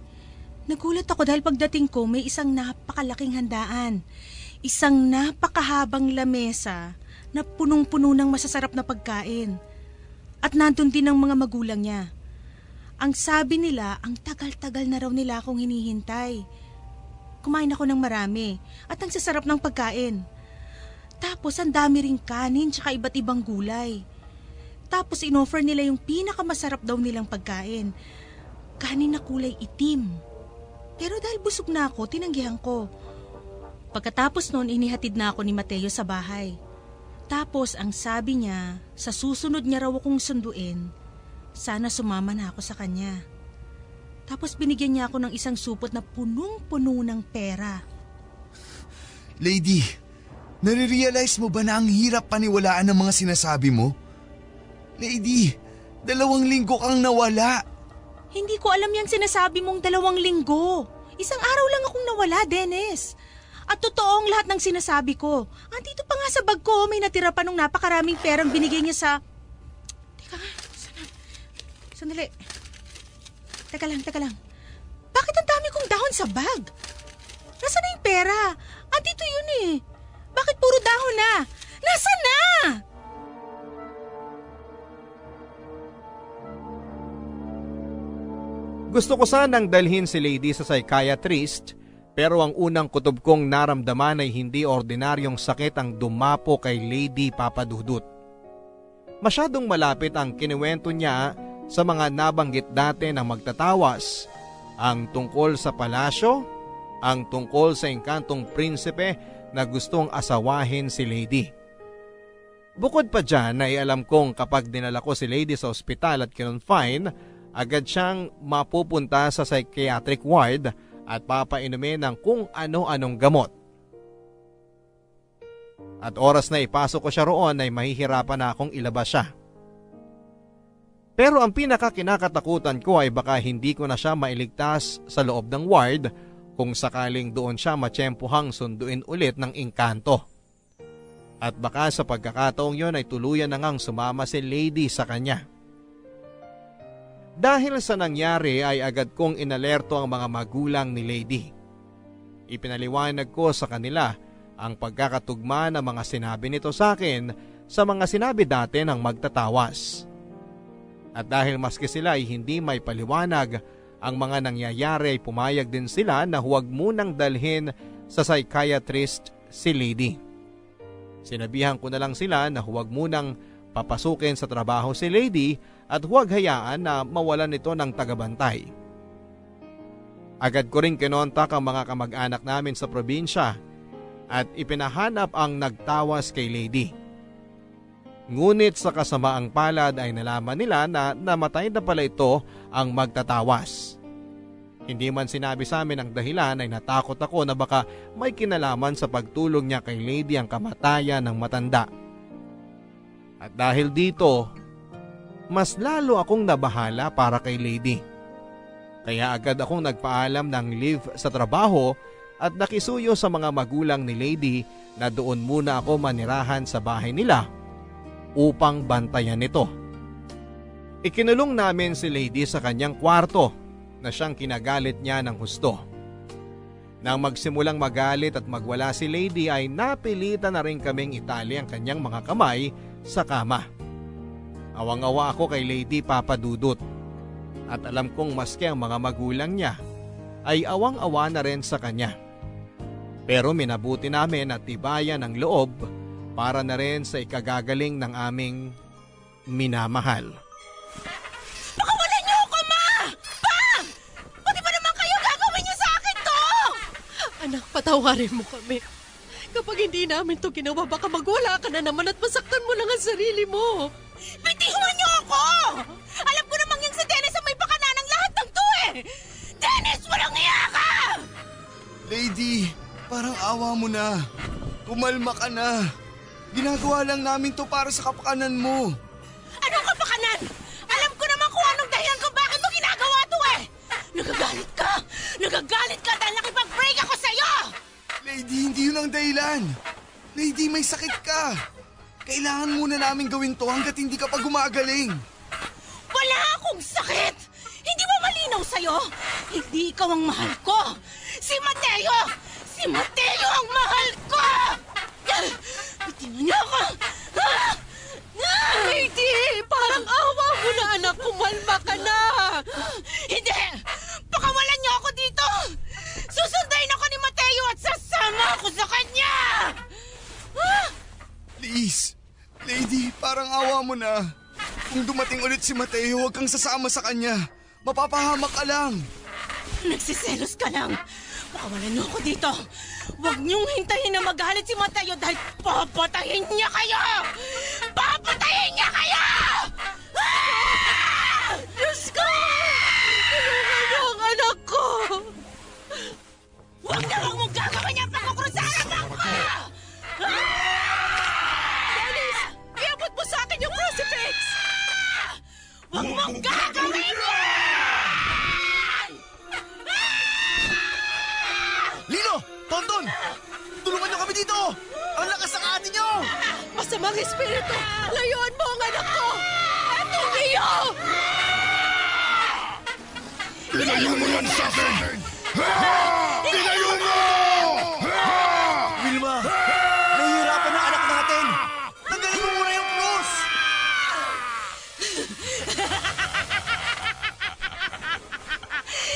Nagulat ako dahil pagdating ko may isang napakalaking handaan. Isang napakahabang lamesa na punong-puno ng masasarap na pagkain. At nandun din ang mga magulang niya. Ang sabi nila, ang tagal-tagal na raw nila akong hinihintay. Kumain ako ng marami at ang sasarap ng pagkain. Tapos ang dami ring kanin tsaka iba't ibang gulay. Tapos inoffer nila yung pinakamasarap daw nilang pagkain. Kanin na kulay itim. Pero dahil busog na ako, tinanggihan ko. Pagkatapos noon, inihatid na ako ni Mateo sa bahay. Tapos ang sabi niya, sa susunod niya raw akong sunduin sana sumama na ako sa kanya. Tapos binigyan niya ako ng isang supot na punong-puno ng pera. Lady, nare-realize mo ba na ang hirap paniwalaan ng mga sinasabi mo? Lady, 2 linggo kang nawala. Hindi ko alam yung sinasabi mong 2 linggo. Isang araw lang akong nawala, Dennis. At totoo ang lahat ng sinasabi ko. Andito pa nga sa bag ko, may natira pa nung napakaraming perang binigay niya sa... Teka nga, sandali. Teka lang. Bakit ang dami kong dahon sa bag? Nasaan na yung pera? Andito yun eh. Bakit puro dahon na? Nasaan na? Gusto ko sanang dalhin si Lady sa psychiatrist, pero ang unang kutob kong naramdaman ay hindi ordinaryong sakit ang dumapo kay Lady Papadudut. Masyadong malapit ang kinuwento niya sa mga nabanggit dati ng magtatawas, ang tungkol sa palasyo, ang tungkol sa engkantong prinsipe na gustong asawahin si Lady. Bukod pa dyan ay alam kong kapag dinala ko si Lady sa ospital at kinonfine, agad siyang mapupunta sa psychiatric ward at papainumin ng kung ano-anong gamot. At oras na ipasok ko siya roon ay mahihirapan na akong ilabas siya. Pero ang pinakakinakatakutan ko ay baka hindi ko na siya mailigtas sa loob ng ward kung sakaling doon siya matsyempohang sunduin ulit ng engkanto. At baka sa pagkakataong yon ay tuluyan na ngang sumama si Lady sa kanya. Dahil sa nangyari ay agad kong inalerto ang mga magulang ni Lady. Ipinaliwanag ko sa kanila ang pagkakatugma ng mga sinabi nito sa akin sa mga sinabi dati ng magtatawas. At dahil maski sila ay hindi may paliwanag ang mga nangyayari ay pumayag din sila na huwag munang dalhin sa psychiatrist si Lady. Sinabihan ko na lang sila na huwag munang papasukin sa trabaho si Lady at huwag hayaan na mawalan ito ng tagabantay. Agad ko rin kinontak ang mga kamag-anak namin sa probinsya at ipinahanap ang nagtawas kay Lady. Ngunit sa kasamaang palad ay nalaman nila na namatay na pala ito ang magtatawas. Hindi man sinabi sa amin ang dahilan ay natakot ako na baka may kinalaman sa pagtulong niya kay Lady ang kamatayan ng matanda. At dahil dito, mas lalo akong nabahala para kay Lady. Kaya agad akong nagpaalam ng leave sa trabaho at nakisuyo sa mga magulang ni Lady na doon muna ako manirahan sa bahay nila upang bantayan ito. Ikinulong namin si Lady sa kanyang kwarto na siyang kinagalit niya ng husto. Nang magsimulang magalit at magwala si Lady ay napilitan na rin kaming itali ang kanyang mga kamay sa kama. Awang-awa ako kay Lady Papadudut at alam kong maski ang mga magulang niya ay awang-awa na rin sa kanya. Pero minabuti namin at tibayan ang loob para na rin sa ikagagaling ng aming minamahal. Pakawalan niyo ako, Ma! Pa! Pati ba naman kayo gagawin niyo sa akin to? Anak, patawarin mo kami. Kapag hindi namin to ginawa, baka magwala ka na naman at masaktan mo lang ang sarili mo. Bitiwan niyo ako! Alam ko namang yung si Dennis ang may pakana ng lahat ng to eh! Dennis, walang iya ka! Lady, parang awa mo na. Kumalma ka na. Ginagawa lang namin to para sa kapakanan mo. Anong kapakanan? Alam ko naman kung anong dahilan kung bakit mo ginagawa to eh! Nagagalit ka! Nagagalit ka dahil nakipag-break ako sa'yo! Lady, hindi yun ang dahilan. Lady, may sakit ka. Kailangan muna namin gawin to hanggat hindi ka pa gumagaling. Wala akong sakit! Hindi ba malinaw sa'yo? Hindi ikaw ang mahal ko! Si Mateo! Si Mateo ang mahal ko! Bitiwan niyo ako! Lady, parang awa mo na anak, kumalma ka na. Hindi! Pakawalan niyo ako dito! Susundayin ako ni Mateo at sasama ako sa kanya! Please, Lady, parang awa mo na. Kung dumating ulit si Mateo, huwag kang sasama sa kanya. Mapapahamak ka lang. Nagsiselos ka lang. Pakawalan niyo ako dito. Huwag niyong hintayin na magalit si Mateo dahil papatayin niya kayo! Papatayin niya kayo! Ah! ninyo! Masamang espiritu! Layuan mo ang anak ko! Etong iyo! Ilayo mo yan sa akin! Ilayo mo! Wilma, nahihirapan ang anak natin! Tanggalin mo muna yung krus!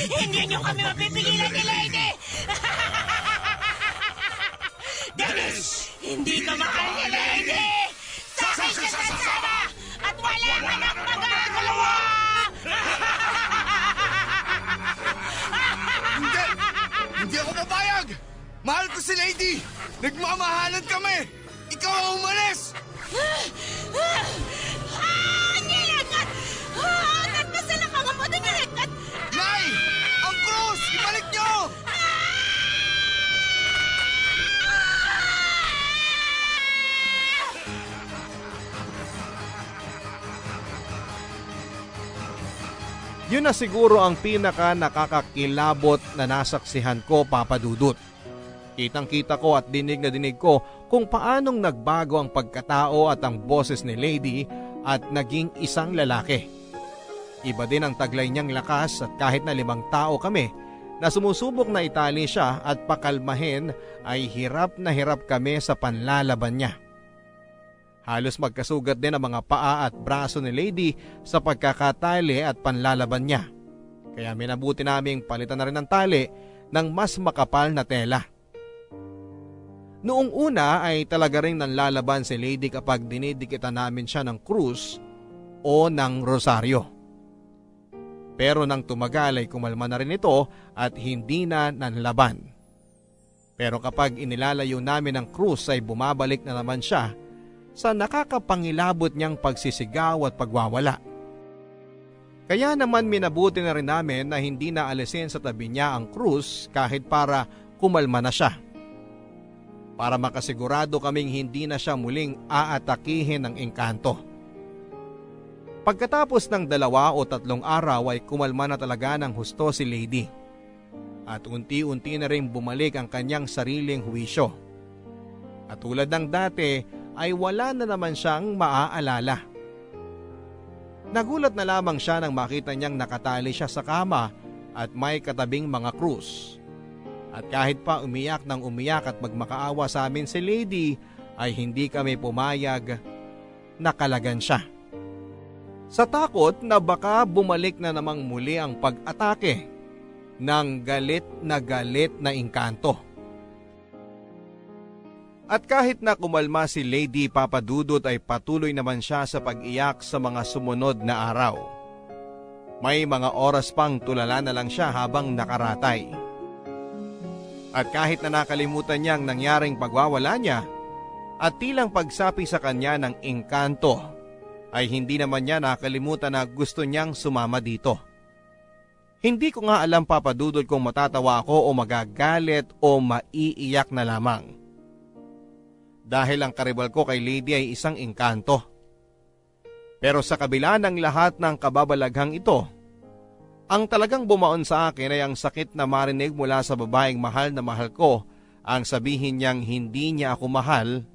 Hindi niyo kami mapipigilan ni Lady! Dennis! Hindi ka mahal ni Lady! Sa akin siya sasama! At wala ka nang magagawa! Hindi! Hindi ako papayag! Mahal ko si Lady! Nagmamahalan kami! Ikaw ang umalis! Nilagat! Nagpasal ang mga puting nilagat! Nay! Ang krus! Ibalik nyo! Yun na siguro ang pinaka nakakakilabot na nasaksihan ko, Papa Dudut. Kitang-kita ko at dinig na dinig ko kung paanong nagbago ang pagkatao at ang boses ni Lady at naging isang lalaki. Iba din ang taglay niyang lakas at kahit na 5 tao kami na sumusubok na itali siya at pakalmahin ay hirap na hirap kami sa panlalaban niya. Halos magkasugat din ang mga paa at braso ni Lady sa pagkakatali at panlalaban niya. Kaya minabuti naming palitan na rin ng tali ng mas makapal na tela. Noong una ay talaga rin nanlalaban si Lady kapag dinidikitan namin siya ng krus o ng rosaryo. Pero nang tumagal ay kumalma na rin ito at hindi na nanlaban. Pero kapag inilalayo namin ang krus ay bumabalik na naman siya sa nakakapangilabot niyang pagsisigaw at pagwawala. Kaya naman minabuti na rin namin na hindi na alisin sa tabi niya ang krus kahit para kumalma na siya. Para makasigurado kaming hindi na siya muling aatakihin ng engkanto. Pagkatapos ng 2 o 3 araw ay kumalma na talaga ng husto si Lady. At unti-unti na rin bumalik ang kanyang sariling huwisyo. At tulad ng dati ay wala na naman siyang maaalala. Nagulat na lamang siya nang makita niyang nakatali siya sa kama at may katabing mga krus. At kahit pa umiyak ng umiyak at magmakaawa sa amin si Lady ay hindi kami pumayag na kalagan siya. Sa takot na baka bumalik na namang muli ang pag-atake ng galit na engkanto. At kahit na kumalma si Lady, Papa Dudut ay patuloy naman siya sa pag-iyak sa mga sumunod na araw. May mga oras pang tulala na lang siya habang nakaratay. At kahit na nakalimutan niya ang nangyaring pagwawala niya at tilang pagsapi sa kanya ng engkanto, ay hindi naman niya nakalimutan na gusto niyang sumama dito. Hindi ko nga alam, Papa Dudut, kung matatawa ako o magagalit o maiiyak na lamang. Dahil ang karibal ko kay Lady ay isang engkanto. Pero sa kabila ng lahat ng kababalaghang ito, ang talagang bumaon sa akin ay ang sakit na marinig mula sa babaeng mahal na mahal ko ang sabihin niyang hindi niya ako mahal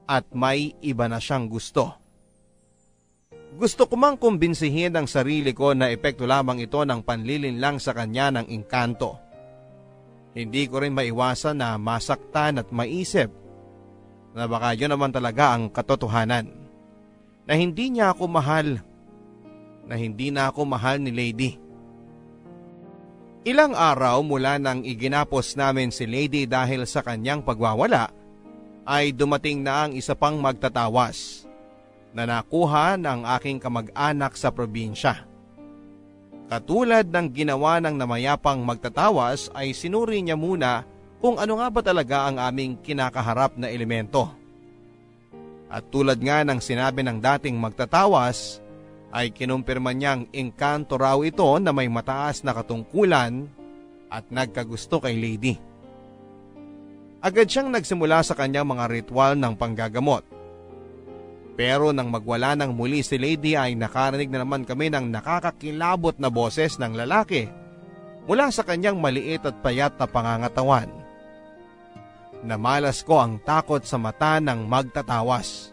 at may iba na siyang gusto. Gusto ko mang kumbinsihin ang sarili ko na epekto lamang ito ng panlilinlang sa kanya ng engkanto. Hindi ko rin maiwasan na masaktan at maisip na baka yun naman talaga ang katotohanan. Na hindi niya ako mahal. Na hindi na ako mahal ni Lady. Ilang araw mula nang iginapos namin si Lady dahil sa kanyang pagwawala, ay dumating na ang isa pang magtatawas na nakuha ng aking kamag-anak sa probinsya. Katulad ng ginawa ng namayapang magtatawas ay sinuri niya muna kung ano nga ba talaga ang aming kinakaharap na elemento. At tulad nga ng sinabi ng dating magtatawas, ay kinumpirma niyang engkanto raw ito na may mataas na katungkulan at nagkagusto kay Lady. Agad siyang nagsimula sa kanyang mga ritual ng panggagamot. Pero nang magwala ng muli si Lady ay nakarinig na naman kami ng nakakakilabot na boses ng lalaki mula sa kanyang maliit at payat na pangangatawan. namalas ko ang takot sa mata ng magtatawas.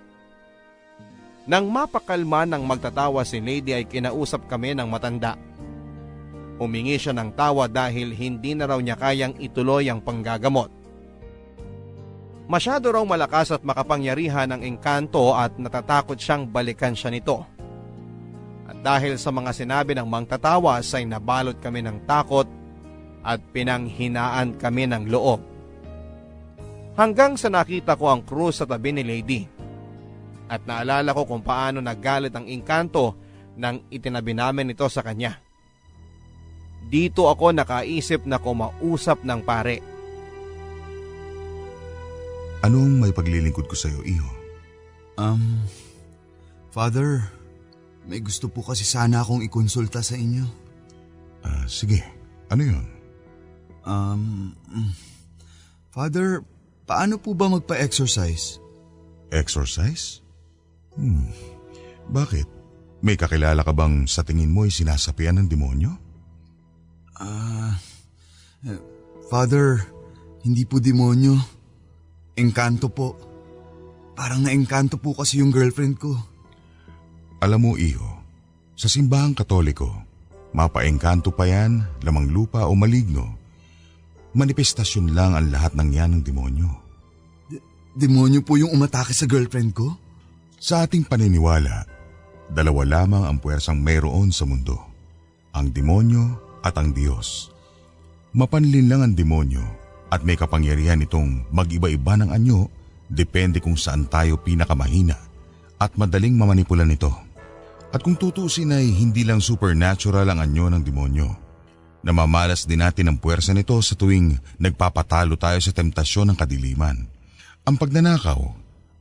Nang mapakalma ng magtatawas si Lady ay kinausap kami ng matanda. Humingi siya ng tawa dahil hindi na raw niya kayang ituloy ang panggagamot. Masyado raw malakas at makapangyarihan ang engkanto at natatakot siyang balikan siya nito. At dahil sa mga sinabi ng magtatawas ay nabalot kami ng takot at pinanghinaan kami ng loob. Hanggang sa nakita ko ang krus sa tabi ni Lady. At naalala ko kung paano naggalit ang engkanto nang itinabi namin ito sa kanya. Dito ako nakaisip na kumausap ng pare. Anong may paglilingkod ko sa iyo, iho? Father, may gusto po kasi sana akong ikonsulta sa inyo. Sige, ano yun? Father, paano po ba magpa-exercise? Exercise? Bakit? May kakilala ka bang sa tingin mo ay sinasapian ng demonyo? Father, hindi po demonyo. Engkanto po. Parang naengkanto po kasi yung girlfriend ko. Alam mo, iho, sa simbahang Katoliko, mapaengkanto pa yan, lamang lupa o maligno. Manifestasyon lang ang lahat ng yan ng demonyo. Demonyo po yung umatake sa girlfriend ko? Sa ating paniniwala, dalawa lamang ang puwersang mayroon sa mundo. Ang demonyo at ang Diyos. Mapanlin lang ang demonyo at may kapangyarihan itong mag-iba-iba ng anyo depende kung saan tayo pinakamahina at madaling mamanipula nito. At kung tutusin ay hindi lang supernatural ang anyo ng demonyo. Namamalas din natin ang puwersa nito sa tuwing nagpapatalo tayo sa temptasyon ng kadiliman. Ang pagnanakaw,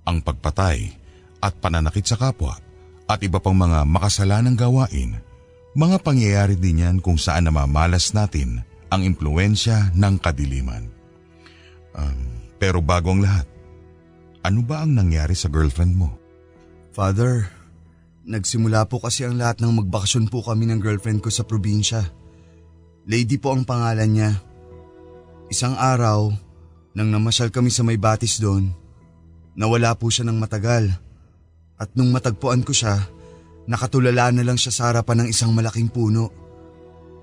ang pagpatay, at pananakit sa kapwa, at iba pang mga makasalanang gawain, mga pangyayari din yan kung saan namamalas natin ang impluensya ng kadiliman. Pero bago ang lahat, ano ba ang nangyari sa girlfriend mo? Father, nagsimula po kasi ang lahat ng magbakasyon po kami ng girlfriend ko sa probinsya. Lady po ang pangalan niya. Isang araw, nang namasyal kami sa may batis doon, nawala po siya ng matagal. At nung matagpuan ko siya, nakatulala na lang siya sa harapan ng isang malaking puno.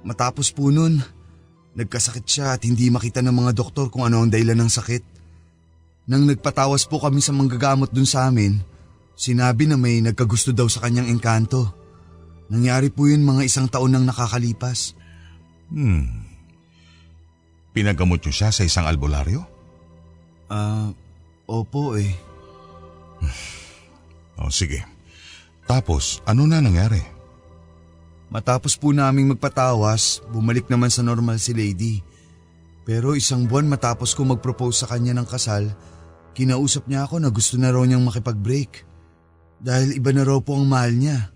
Matapos po nun, nagkasakit siya at hindi makita ng mga doktor kung ano ang dahilan ng sakit. Nang nagpatawas po kami sa manggagamot dun sa amin, sinabi na may nagkagusto daw sa kanyang engkanto. Nangyari po yun mga 1 taon nang nakakalipas. Pinagamot niyo siya sa isang albularyo? Opo eh. Sige. Tapos, ano na nangyari? Matapos po naming magpatawas, bumalik naman sa normal si Lady. Pero 1 buwan matapos ko mag-propose sa kanya ng kasal, kinausap niya ako na gusto na raw niyang makipag-break. Dahil iba na raw po ang mahal niya.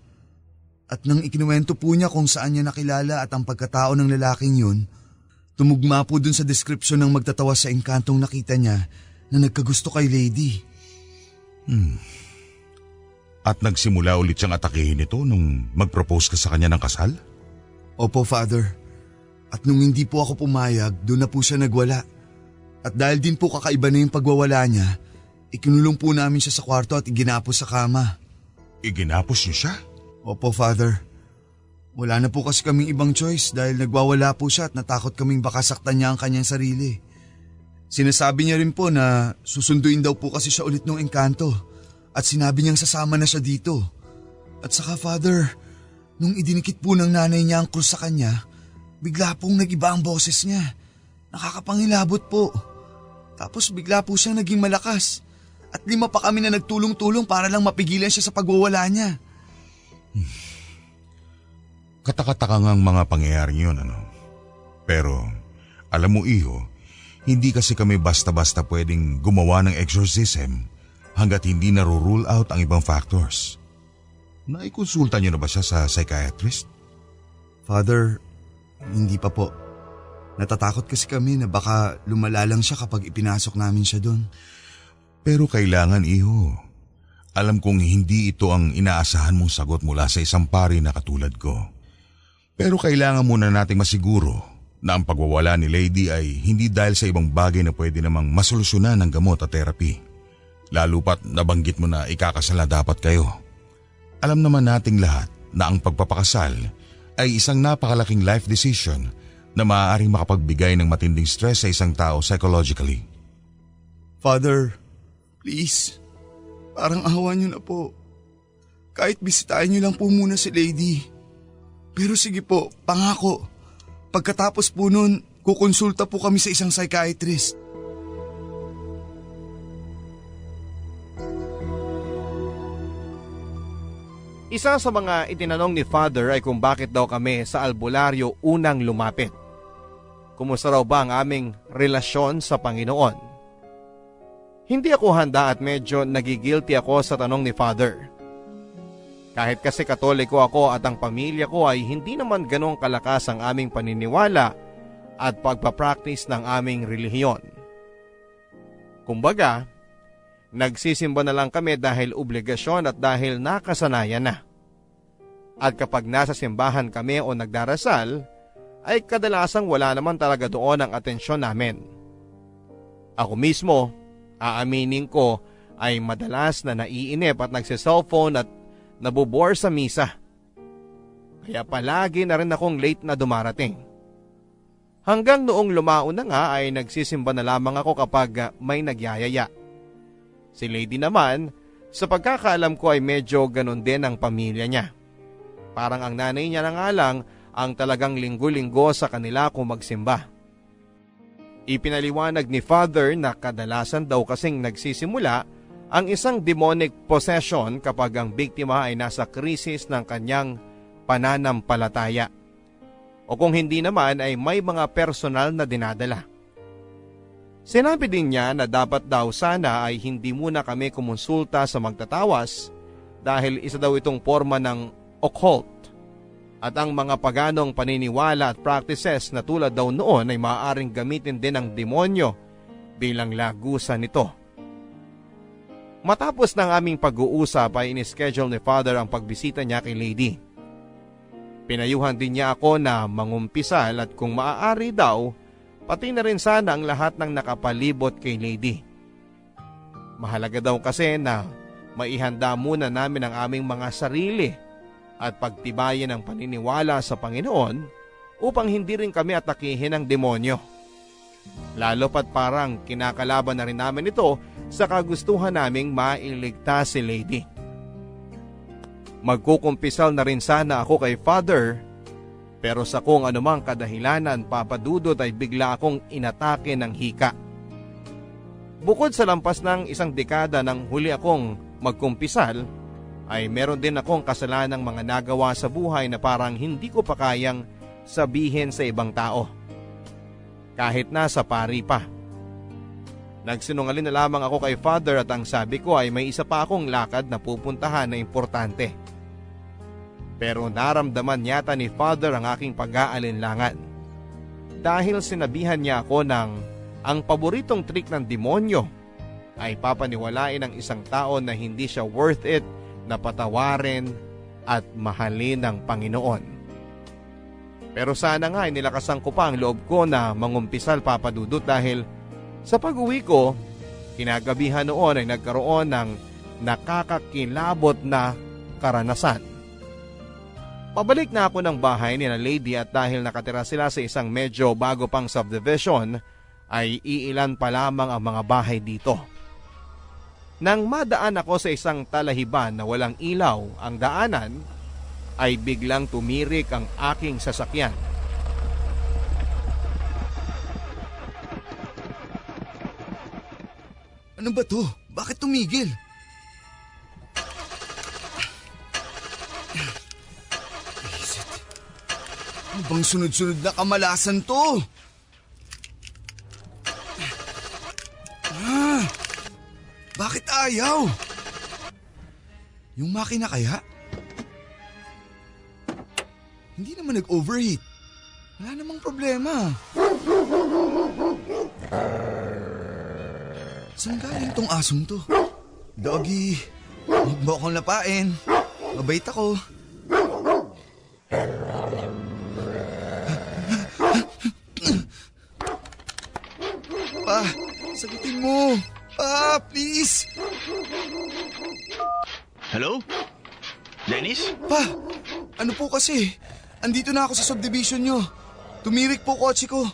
At nang ikinuwento po niya kung saan niya nakilala at ang pagkatao ng lalaking yun, tumugma po dun sa description ng magtatawas sa engkantong nakita niya na nagkagusto kay Lady. At nagsimula ulit siyang atakehin ito nung mag-propose ka sa kanya ng kasal? Opo, Father. At nung hindi po ako pumayag, doon na po siya nagwala. At dahil din po kakaiba na yung pagwawala niya, ikinulong po namin siya sa kwarto at iginapos sa kama. Iginapos niyo siya? Opo, Father. Wala na po kasi kaming ibang choice dahil nagwawala po siya at natakot kaming baka saktan niya ang kanyang sarili. Sinasabi niya rin po na susunduin daw po kasi siya ulit ng engkanto. At sinabi niyang sasama na siya dito. At saka, Father, nung idinikit po ng nanay niya ang krus sa kanya, bigla pong nag-iba ang boses niya. Nakakapangilabot po. Tapos bigla po siyang naging malakas. At 5 pa kami na nagtulong-tulong para lang mapigilan siya sa pagwawala niya. Kataka-taka ngang mga pangyayari yun, ano? Pero, alam mo, iho, hindi kasi kami basta-basta pwedeng gumawa ng exorcism hanggat hindi na-rule out ang ibang factors. Naikonsulta niyo na ba siya sa psychiatrist? Father, hindi pa po. Natatakot kasi kami na baka lumala lang siya kapag ipinasok namin siya doon. Pero kailangan, iho. Alam kong hindi ito ang inaasahan mong sagot mula sa isang pari na katulad ko. Pero kailangan muna nating masiguro na ang pagwawala ni Lady ay hindi dahil sa ibang bagay na pwede namang masolusyonan ng gamot at therapy. Lalo pat nabanggit mo na ikakasal na dapat kayo. Alam naman nating lahat na ang pagpapakasal ay isang napakalaking life decision na maaaring makapagbigay ng matinding stress sa isang tao psychologically. Father, please, parang awa niyo na po. Kahit bisitahin niyo lang po muna si Lady. Pero sige po, pangako. Pagkatapos po nun, kukonsulta po kami sa isang psychiatrist. Isa sa mga itinanong ni Father ay kung bakit daw kami sa albularyo unang lumapit. Kumusta raw ba ang aming relasyon sa Panginoon? Hindi ako handa at medyo nagigilty ako sa tanong ni Father. Kahit kasi Katoliko ako at ang pamilya ko ay hindi naman ganong kalakas ang aming paniniwala at pagpapractice ng aming relihiyon. Kumbaga, nagsisimba na lang kami dahil obligasyon at dahil nakasanayan na. At kapag nasa simbahan kami o nagdarasal, ay kadalasang wala naman talaga doon ang atensyon namin. Ako mismo, aaminin ko, ay madalas na naiinip at nagsiselfone at nabubore sa misa. Kaya palagi na rin akong late na dumarating. Hanggang noong lumao na nga ay nagsisimba na lamang ako kapag may nagyayaya. Si Lady naman, sa pagkakaalam ko ay medyo ganun din ang pamilya niya. Parang ang nanay niya na nga lang ang talagang linggo-linggo sa kanila kung magsimba. Ipinaliwanag ni Father na kadalasan daw kasing nagsisimula ang isang demonic possession kapag ang biktima ay nasa krisis ng kanyang pananampalataya. O kung hindi naman ay may mga personal na dinadala. Sinabi din niya na dapat daw sana ay hindi muna kami kumonsulta sa magtatawas dahil isa daw itong forma ng occult at ang mga paganong paniniwala at practices na tulad daw noon ay maaaring gamitin din ng demonyo bilang lagusan nito. Matapos ng aming pag-uusap ay inischedule ni Father ang pagbisita niya kay Lady. Pinayuhan din niya ako na mangumpisal at kung maaari daw, pati na rin sana ang lahat ng nakapalibot kay Lady. Mahalaga daw kasi na maihanda muna namin ang aming mga sarili at pagtibayin ang paniniwala sa Panginoon upang hindi rin kami atakihin ng demonyo. Lalo pat parang kinakalaban na rin namin ito sa kagustuhan naming mailigtas si Lady. Magkukumpisal na rin sana ako kay Father, pero sa kung anumang kadahilanan papadudot ay bigla akong inatake ng hika. Bukod sa lampas ng isang dekada nang huli akong magkumpisal, ay meron din akong kasalanang mga nagawa sa buhay na parang hindi ko pa kayang sabihin sa ibang tao. Kahit nasa pari pa. Nagsinungaling na lamang ako kay Father at ang sabi ko ay may isa pa akong lakad na pupuntahan na importante. Pero naramdaman yata ni Father ang aking pag-aalinlangan. Dahil sinabihan niya ako ng ang paboritong trick ng demonyo ay papaniwalain ng isang tao na hindi siya worth it na patawarin at mahalin ng Panginoon. Pero sana nga ay nilakasan ko pa ang loob ko na mangumpisal papadudot dahil sa pag-uwi ko, kinagabihan noon ay nagkaroon ng nakakakilabot na karanasan. Pabalik na ako ng bahay ni na Lady at dahil nakatira sila sa isang medyo bago pang subdivision, ay iilan pa lamang ang mga bahay dito. Nang madaan ako sa isang talahiban na walang ilaw ang daanan, ay biglang tumirik ang aking sasakyan. Ano ba to? Bakit tumigil? Isit. Ano bang sunod-sunod na kamalasan to? Bakit ayaw? Yung makina kaya? Hindi naman nag-overheat. Wala namang problema. Saan galing tong asong to? Doggy, huwag mo akong lapain. Mabait ako. Sagutin mo. Pa, please. Hello? Dennis? Pa, ano po kasi? Andito na ako sa subdivision nyo. Tumirik po kotse ko.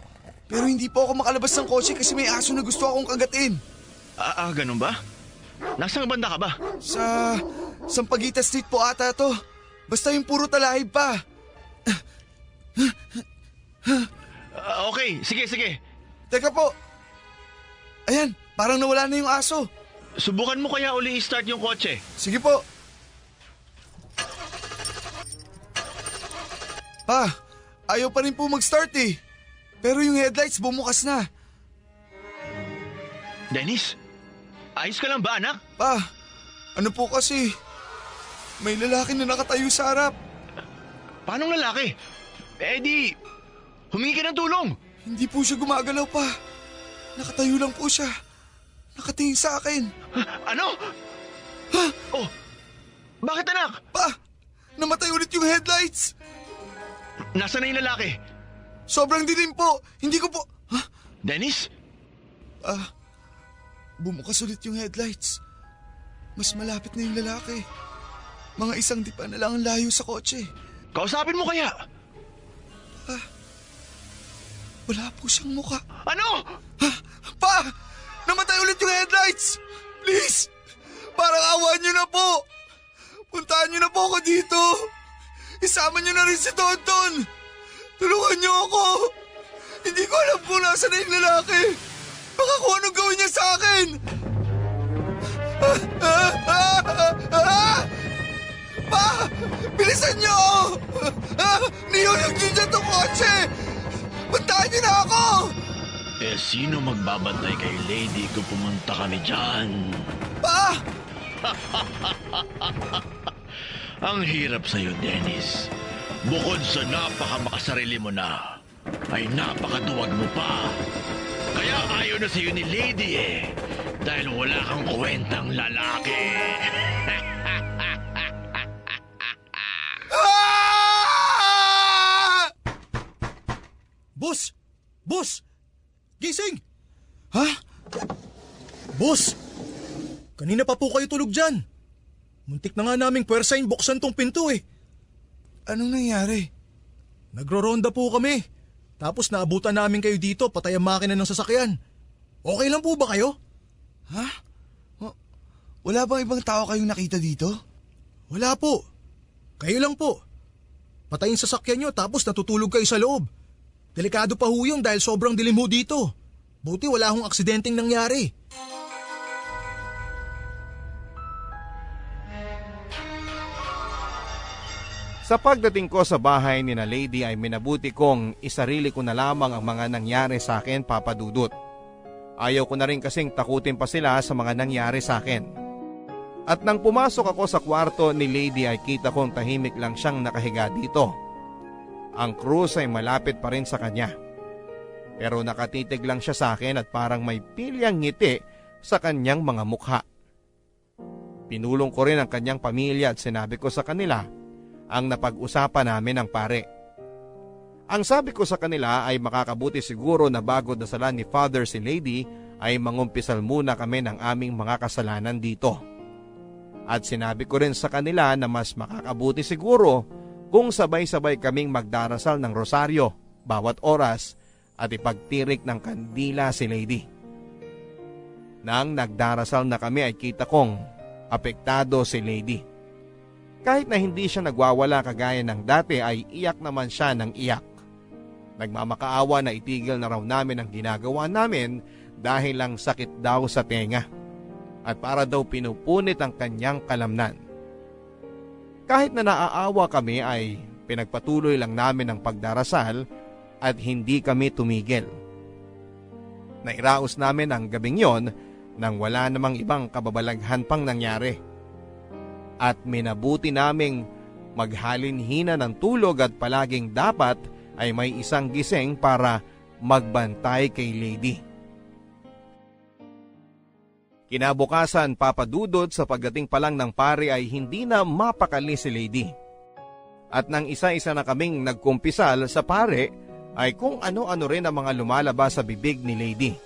Pero hindi po ako makalabas ng kotse kasi may aso na gusto akong kagatin. Ganun ba? Nasaan banda ka ba? Sa Sampaguita Street po ata to. Basta yung puro talahib pa. Okay, sige. Teka po. Ayan, parang nawala na yung aso. Subukan mo kaya uli i-start yung kotse. Sige po. Pa, ayaw pa rin po mag-start eh. Pero yung headlights bumukas na. Dennis? Ayos ka lang ba, anak? Pa, ano po kasi? May lalaki na nakatayo sa harap. Paanong lalaki? Di, humingi ka ng tulong. Hindi po siya gumagalaw pa. Nakatayo lang po siya. Nakatingin sa akin. Ano? Ha? Oh, bakit anak? Pa, namatay ulit yung headlights. Nasaan na yung lalaki? Sobrang dilim po. Hindi ko po... Ha? Dennis? Bumukas ulit yung headlights. Mas malapit na yung lalaki. Mga isang dipa na lang ang layo sa kotse. Kausapin mo kaya? Wala po siyang mukha. Ano? Pa! Namatay ulit yung headlights! Please! Parang awan niyo na po! Puntahan niyo na po ako dito! Isama niyo na rin si Tonton! Tulungan niyo ako! Hindi ko alam kung nasa na yung lalaki! Baka kung anong gawin niya sa akin! Pa! Bilisan niyo! Niyulog niyo dyan itong kotse! Puntahan niyo na ako! Sino magbabantay kay Lady kung pumunta kami dyan? Pa! Ang hirap sa'yo, Dennis. Bukod sa napakamakasarili mo na, ay napakaduwag mo pa. Kaya ayaw na sa'yo ni Lady dahil wala kang kwentang lalaki. Boss! Boss! Gising! Ha? Boss! Kanina pa po kayo tulog dyan. Muntik na nga naming pwersahin buksan tong pinto eh. Anong nangyari? Nagro-ronda po kami. Tapos naabutan namin kayo dito, patay ang makina ng sasakyan. Okay lang po ba kayo? Ha? Wala bang ibang tao kayong nakita dito? Wala po. Kayo lang po. Patayin sasakyan nyo tapos natutulog kayo sa loob. Delikado pa ho yun dahil sobrang dilim ho dito. Buti wala hong aksidenteng nangyari. Sa pagdating ko sa bahay ni na Lady ay minabuti kong isarili ko na lamang ang mga nangyari sa akin, Papa Dudut. Ayaw ko na rin kasing takutin pa sila sa mga nangyari sa akin. At nang pumasok ako sa kwarto ni Lady ay kita kong tahimik lang siyang nakahiga dito. Ang krus ay malapit pa rin sa kanya. Pero nakatitig lang siya sa akin at parang may pilyang ngiti sa kanyang mga mukha. Pinulong ko rin ang kanyang pamilya at sinabi ko sa kanila ang napag-usapan namin ng pare. Ang sabi ko sa kanila ay makakabuti siguro na bago dasalan ni Father si Lady ay mangumpisal muna kami ng aming mga kasalanan dito. At sinabi ko rin sa kanila na mas makakabuti siguro kung sabay-sabay kaming magdarasal ng rosaryo bawat oras at ipagtirik ng kandila si Lady. Nang nagdarasal na kami ay kita kong apektado si Lady. Kahit na hindi siya nagwawala kagaya ng dati ay iyak naman siya ng iyak. Nagmamakaawa na itigil na raw namin ang ginagawa namin dahil lang sakit daw sa tenga at para daw pinupunit ang kanyang kalamnan. Kahit na naaawa kami ay pinagpatuloy lang namin ang pagdarasal at hindi kami tumigil. Nairaos namin ang gabing yon nang wala namang ibang kababalaghan pang nangyari. At minabuti naming maghalinhina ng tulog at palaging dapat ay may isang gising para magbantay kay Lady. Kinabukasan, Papa Dudut, sa pagdating pa lang ng pare ay hindi na mapakali si Lady. At nang isa-isa na kaming nagkumpisal sa pare ay kung ano-ano rin ang mga lumalabas sa bibig ni Lady.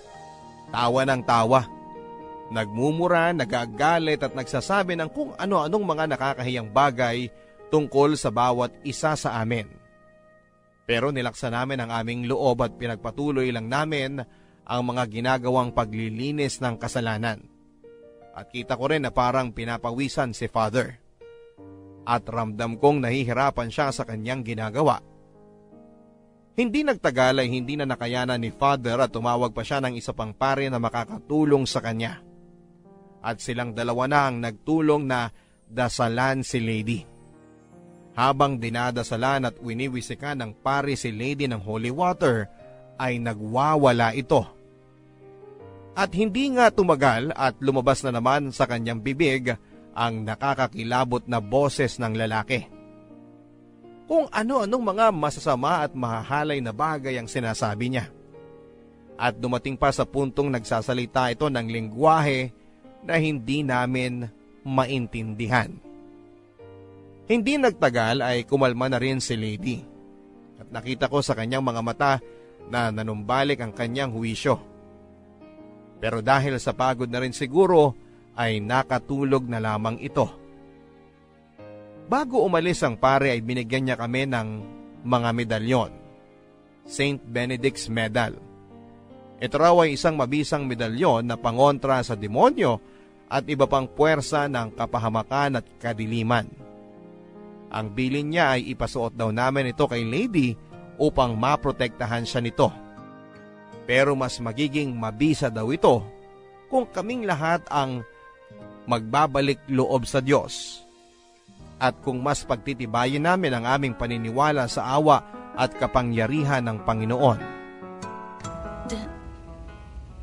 Tawa ng tawa. Nagmumura, nagagalit at nagsasabi ng kung ano-anong mga nakakahiyang bagay tungkol sa bawat isa sa amin. Pero nilaksa namin ang aming loob at pinagpatuloy lang namin ang mga ginagawang paglilinis ng kasalanan. At kita ko rin na parang pinapawisan si Father. At ramdam kong nahihirapan siya sa kanyang ginagawa. Hindi nagtagal ay hindi na nakayanan ni Father at tumawag pa siya ng isa pang pare na makakatulong sa kanya. At silang dalawa na ang nagtulong na dasalan si Lady. Habang dinadasalan at winiwisikan ng pare si Lady ng holy water, ay nagwawala ito. At hindi nga tumagal at lumabas na naman sa kanyang bibig ang nakakakilabot na boses ng lalaki. Kung ano-anong mga masasama at mahahalay na bagay ang sinasabi niya. At dumating pa sa puntong nagsasalita ito ng lengguwahe na hindi namin maintindihan. Hindi nagtagal ay kumalma na rin si Lady. At nakita ko sa kanyang mga mata na nanumbalik ang kanyang huwisyo. Pero dahil sa pagod na rin siguro ay nakatulog na lamang ito. Bago umalis ang pare ay binigyan niya kami ng mga medalyon. St. Benedict's Medal. Ito raw ay isang mabisang medalyon na pangontra sa demonyo at iba pang puwersa ng kapahamakan at kadiliman. Ang bilin niya ay ipasuot daw namin ito kay Lady upang maprotektahan siya nito. Pero mas magiging mabisa daw ito kung kaming lahat ang magbabalik loob sa Diyos. At kung mas pagtitibayin namin ang aming paniniwala sa awa at kapangyarihan ng Panginoon.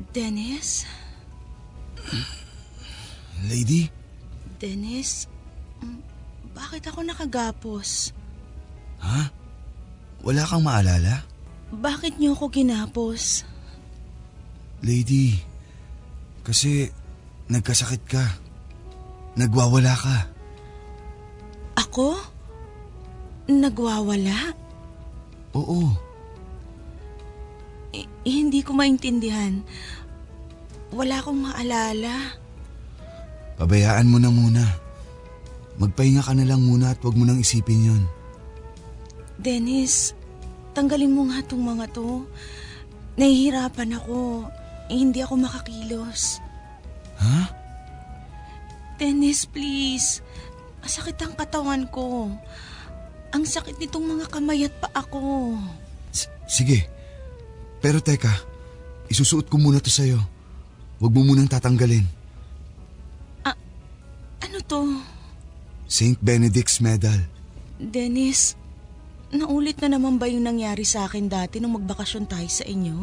Dennis? Lady? Dennis? Bakit ako nakagapos? Ha? Wala kang maalala? Bakit niyo ako ginapos? Lady, kasi nagkasakit ka. Nagwawala ka. Ako? Nagwawala? Oo. Hindi ko maintindihan. Wala akong maalala. Pabayaan mo na muna. Magpahinga ka na lang muna at huwag mo nang isipin yon. Dennis, tanggalin mo nga tong mga to. Nahihirapan ako. Hindi ako makakilos. Ha? Dennis, please. Masakit ang katawan ko. Ang sakit nitong mga kamay at paa ko. Sige. Pero teka, isusuot ko muna to sa'yo. Huwag mo munang tatanggalin. Ano to? St. Benedict's Medal. Dennis, naulit na naman ba yung nangyari sa akin dati nung magbakasyon tayo sa inyo?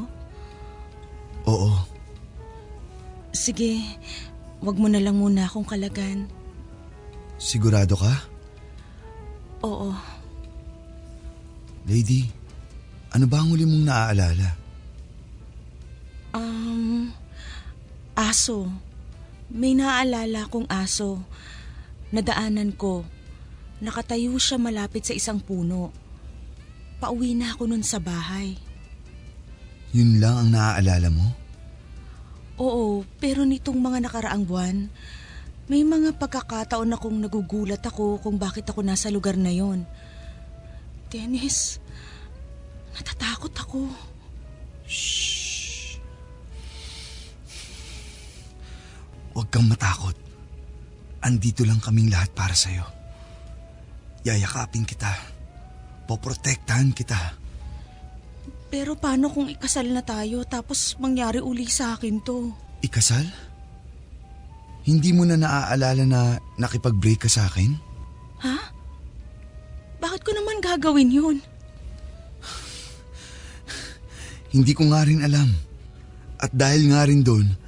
Oo. Sige, wag mo na lang muna akong kalagan. Sigurado ka? Oo. Lady, ano ba ang huli mong naaalala? Aso. May naaalala akong aso. Nadaanan ko. Nakatayo siya malapit sa isang puno. Pauwi na ako nun sa bahay. Yun lang ang naaalala mo? Oo, pero nitong mga nakaraang buwan, may mga pagkakataon akong nagugulat ako kung bakit ako nasa lugar na yon. Dennis, natatakot ako. Shh! Huwag kang matakot. Andito lang kaming lahat para sa'yo. Yayakapin kita. Poprotektahan kita. Pero paano kung ikasal na tayo tapos mangyari uli sa akin to? Ikasal? Hindi mo na naaalala na nakipag-break ka sa akin? Ha? Bakit ko naman gagawin yun? Hindi ko nga rin alam. At dahil nga rin doon,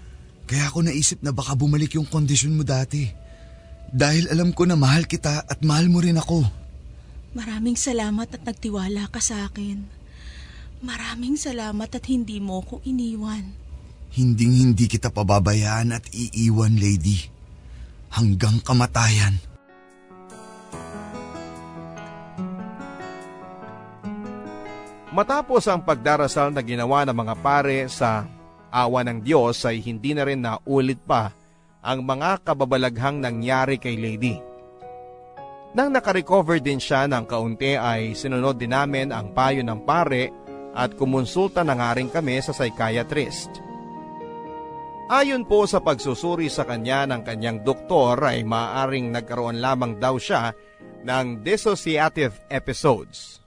kaya ako naisip na baka bumalik yung kondisyon mo dati. Dahil alam ko na mahal kita at mahal mo rin ako. Maraming salamat at nagtiwala ka sa akin. Maraming salamat at hindi mo ko iniwan. Hinding-hindi kita pababayaan at iiwan, lady. Hanggang kamatayan. Matapos ang pagdarasal na ginawa ng mga pare sa Awa ng Diyos ay hindi na rin naulit pa ang mga kababalaghang nangyari kay Lady. Nang nakarecover din siya ng kaunti ay sinunod din namin ang payo ng pare at kumonsulta na nga rin kami sa psychiatrist. Ayon po sa pagsusuri sa kanya ng kanyang doktor ay maaaring nagkaroon lamang daw siya ng dissociative episodes.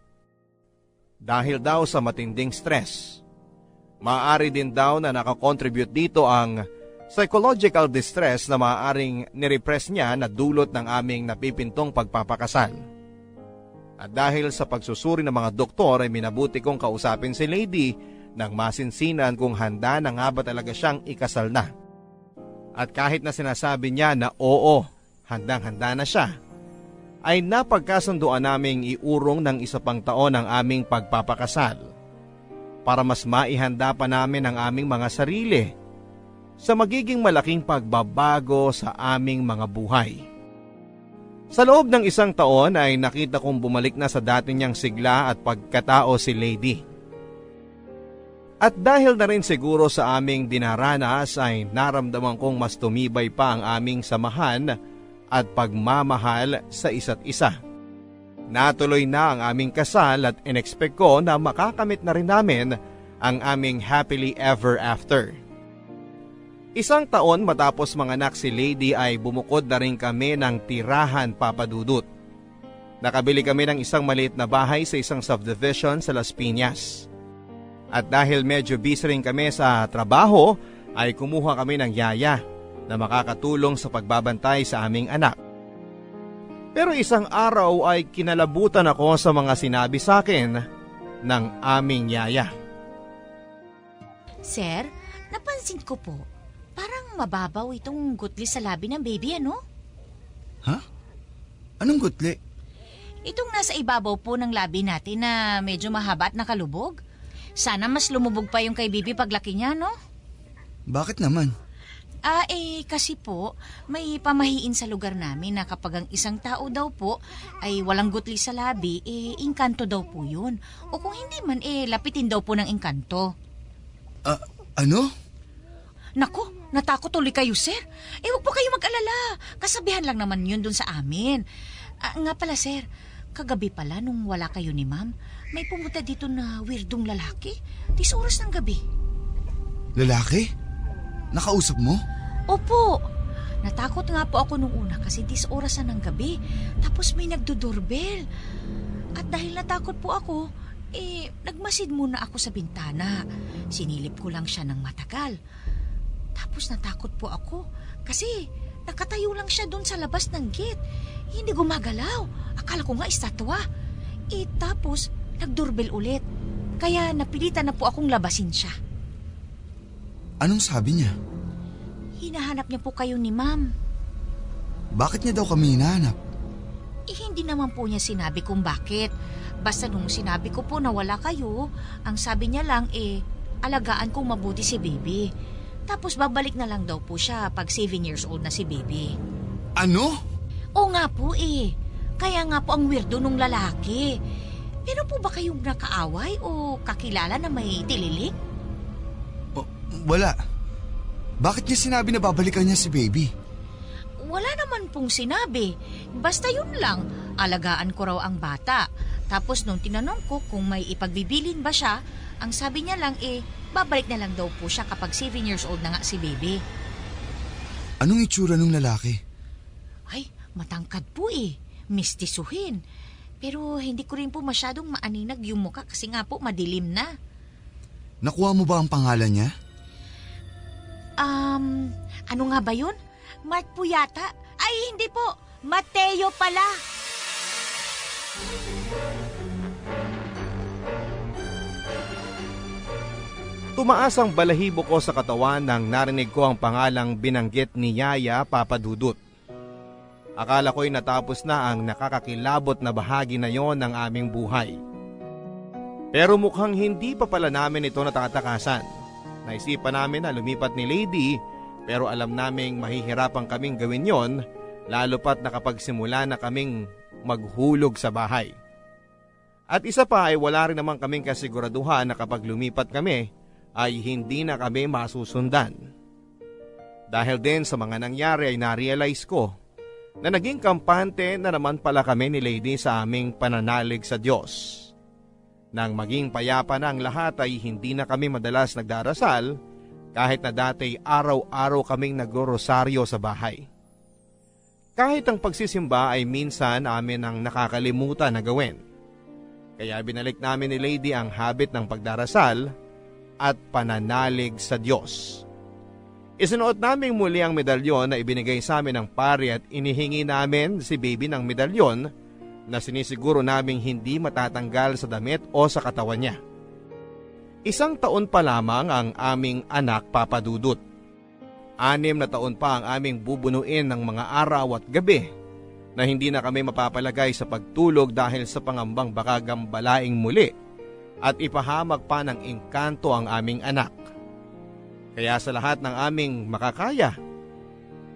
Dahil daw sa matinding stress. Maaari din daw na nakakontribute dito ang psychological distress na maaaring nirepress niya na dulot ng aming napipintong pagpapakasal. At dahil sa pagsusuri ng mga doktor ay minabuti kong kausapin si Lady nang masinsinan kung handa na nga ba talaga siyang ikasal na. At kahit na sinasabi niya na oo, handang-handa na siya, ay napagkasunduan naming iurong ng 1 pang taon ang aming pagpapakasal para mas maihanda pa namin ang aming mga sarili sa magiging malaking pagbabago sa aming mga buhay. Sa loob ng 1 taon ay nakita kong bumalik na sa dati niyang sigla at pagkatao si Lady. At dahil na rin siguro sa aming dinaranas ay naramdaman kong mas tumibay pa ang aming samahan at pagmamahal sa isa't isa. Natuloy na ang aming kasal at inexpect ko na makakamit na rin namin ang aming happily ever after. 1 taon matapos manganak si Lady ay bumukod na rin kami ng tirahan, Papa Dudut. Nakabili kami ng isang maliit na bahay sa isang subdivision sa Las Piñas. At dahil medyo busy rin kami sa trabaho ay kumuha kami ng yaya na makakatulong sa pagbabantay sa aming anak. Pero isang araw ay kinalabutan ako sa mga sinabi sa akin ng aming yaya. Sir, napansin ko po, parang mababaw itong gutli sa labi ng baby, ano? Ha? Anong gutli? Itong nasa ibabaw po ng labi natin na medyo mahaba at nakalubog. Sana mas lumubog pa yung kay baby paglaki niya, no? Bakit naman? Kasi po, may pamahiin sa lugar namin na kapag ang isang tao daw po ay walang gutli sa labi, engkanto daw po yun. O kung hindi man, lapitin daw po ng engkanto. Ano? Naku, natakot ulit kayo, sir. Huwag po kayo mag-alala. Kasabihan lang naman yun dun sa amin. Nga pala, sir, kagabi pala nung wala kayo ni ma'am, may pumunta dito na weirdong lalaki. 10 oras ng gabi. Lalaki? Nakausap mo? Opo. Natakot nga po ako nung una kasi 10 oras na ng gabi. Tapos may nagdo-doorbell. At dahil natakot po ako, nagmasid muna ako sa bintana. Sinilip ko lang siya ng matagal. Tapos natakot po ako kasi nakatayo lang siya doon sa labas ng gate. Hindi gumagalaw. Akala ko nga estatwa. Tapos nag-doorbell ulit. Kaya napilitan na po akong labasin siya. Anong sabi niya? Hinahanap niya po kayo ni ma'am. Bakit niya daw kami hinahanap? Hindi naman po niya sinabi kung bakit. Basta nung sinabi ko po na wala kayo, ang sabi niya lang alagaan kong mabuti si baby. Tapos babalik na lang daw po siya pag 7 years old na si baby. Ano? Oo nga po Kaya nga po ang weirdo nung lalaki. Pero po ba kayong nakaaway o kakilala na may tililing? Wala. Bakit niya sinabi na babalikan niya si baby? Wala naman pong sinabi. Basta yun lang, alagaan ko raw ang bata. Tapos nung tinanong ko kung may ipagbibilin ba siya, ang sabi niya lang babalik na lang daw po siya kapag 7 years old na nga si baby. Anong itsura ng lalaki? Ay, matangkad po mistisuhin. Pero hindi ko rin po masyadong maaninag yung mukha kasi nga po madilim na. Nakuha mo ba ang pangalan niya? Ano nga ba yun? Mark po yata. Ay, hindi po. Mateo pala. Tumaas ang balahibo ko sa katawan nang narinig ko ang pangalang binanggit ni Yaya, Papa Dudut. Akala ko'y natapos na ang nakakakilabot na bahagi na yon ng aming buhay. Pero mukhang hindi pa pala namin ito natatakasan. Naisipan namin na lumipat ni Lady pero alam naming mahihirapan kaming gawin yon lalo pat nakapagsimula na kaming maghulog sa bahay. At isa pa ay wala rin naman kaming kasiguraduhan na kapag lumipat kami ay hindi na kami masusundan. Dahil din sa mga nangyari ay na-realize ko na naging kampante na naman pala kami ni Lady sa aming pananalig sa Diyos. Nang maging payapa na ang lahat ay hindi na kami madalas nagdarasal kahit na dati araw-araw kaming nagro-rosaryo sa bahay. Kahit ang pagsisimba ay minsan amin ang nakakalimutan na gawin. Kaya binalik namin ni Lady ang habit ng pagdarasal at pananalig sa Diyos. Isinuot naming muli ang medalyon na ibinigay sa amin ng pari at inihingi namin si baby ng medalyon na sinisiguro naming hindi matatanggal sa damit o sa katawan niya. 1 taon pa lamang ang aming anak, Papa Dudut. 6 na taon pa ang aming bubunuin ng mga araw at gabi na hindi na kami mapapalagay sa pagtulog dahil sa pangambang baka gambalaing muli at ipahamak pa ng engkanto ang aming anak. Kaya sa lahat ng aming makakaya,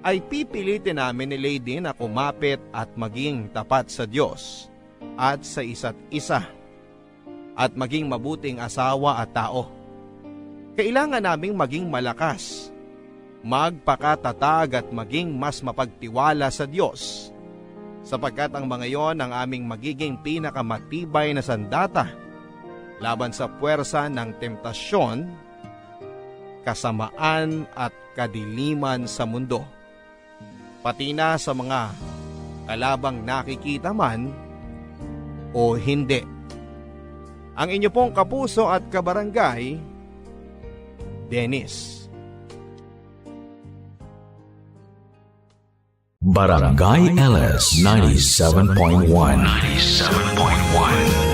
ay pipilitin namin ni Lady na kumapit at maging tapat sa Diyos at sa isa't isa at maging mabuting asawa at tao. Kailangan naming maging malakas, magpakatatag at maging mas mapagtiwala sa Diyos sapagkat ang mga yon ang aming magiging pinakamatibay na sandata laban sa puwersa ng temptasyon, kasamaan at kadiliman sa mundo. Pati na sa mga kalabang nakikita man o hindi. Ang inyo pong kapuso at kabarangay, Dennis. Barangay LS 97.1.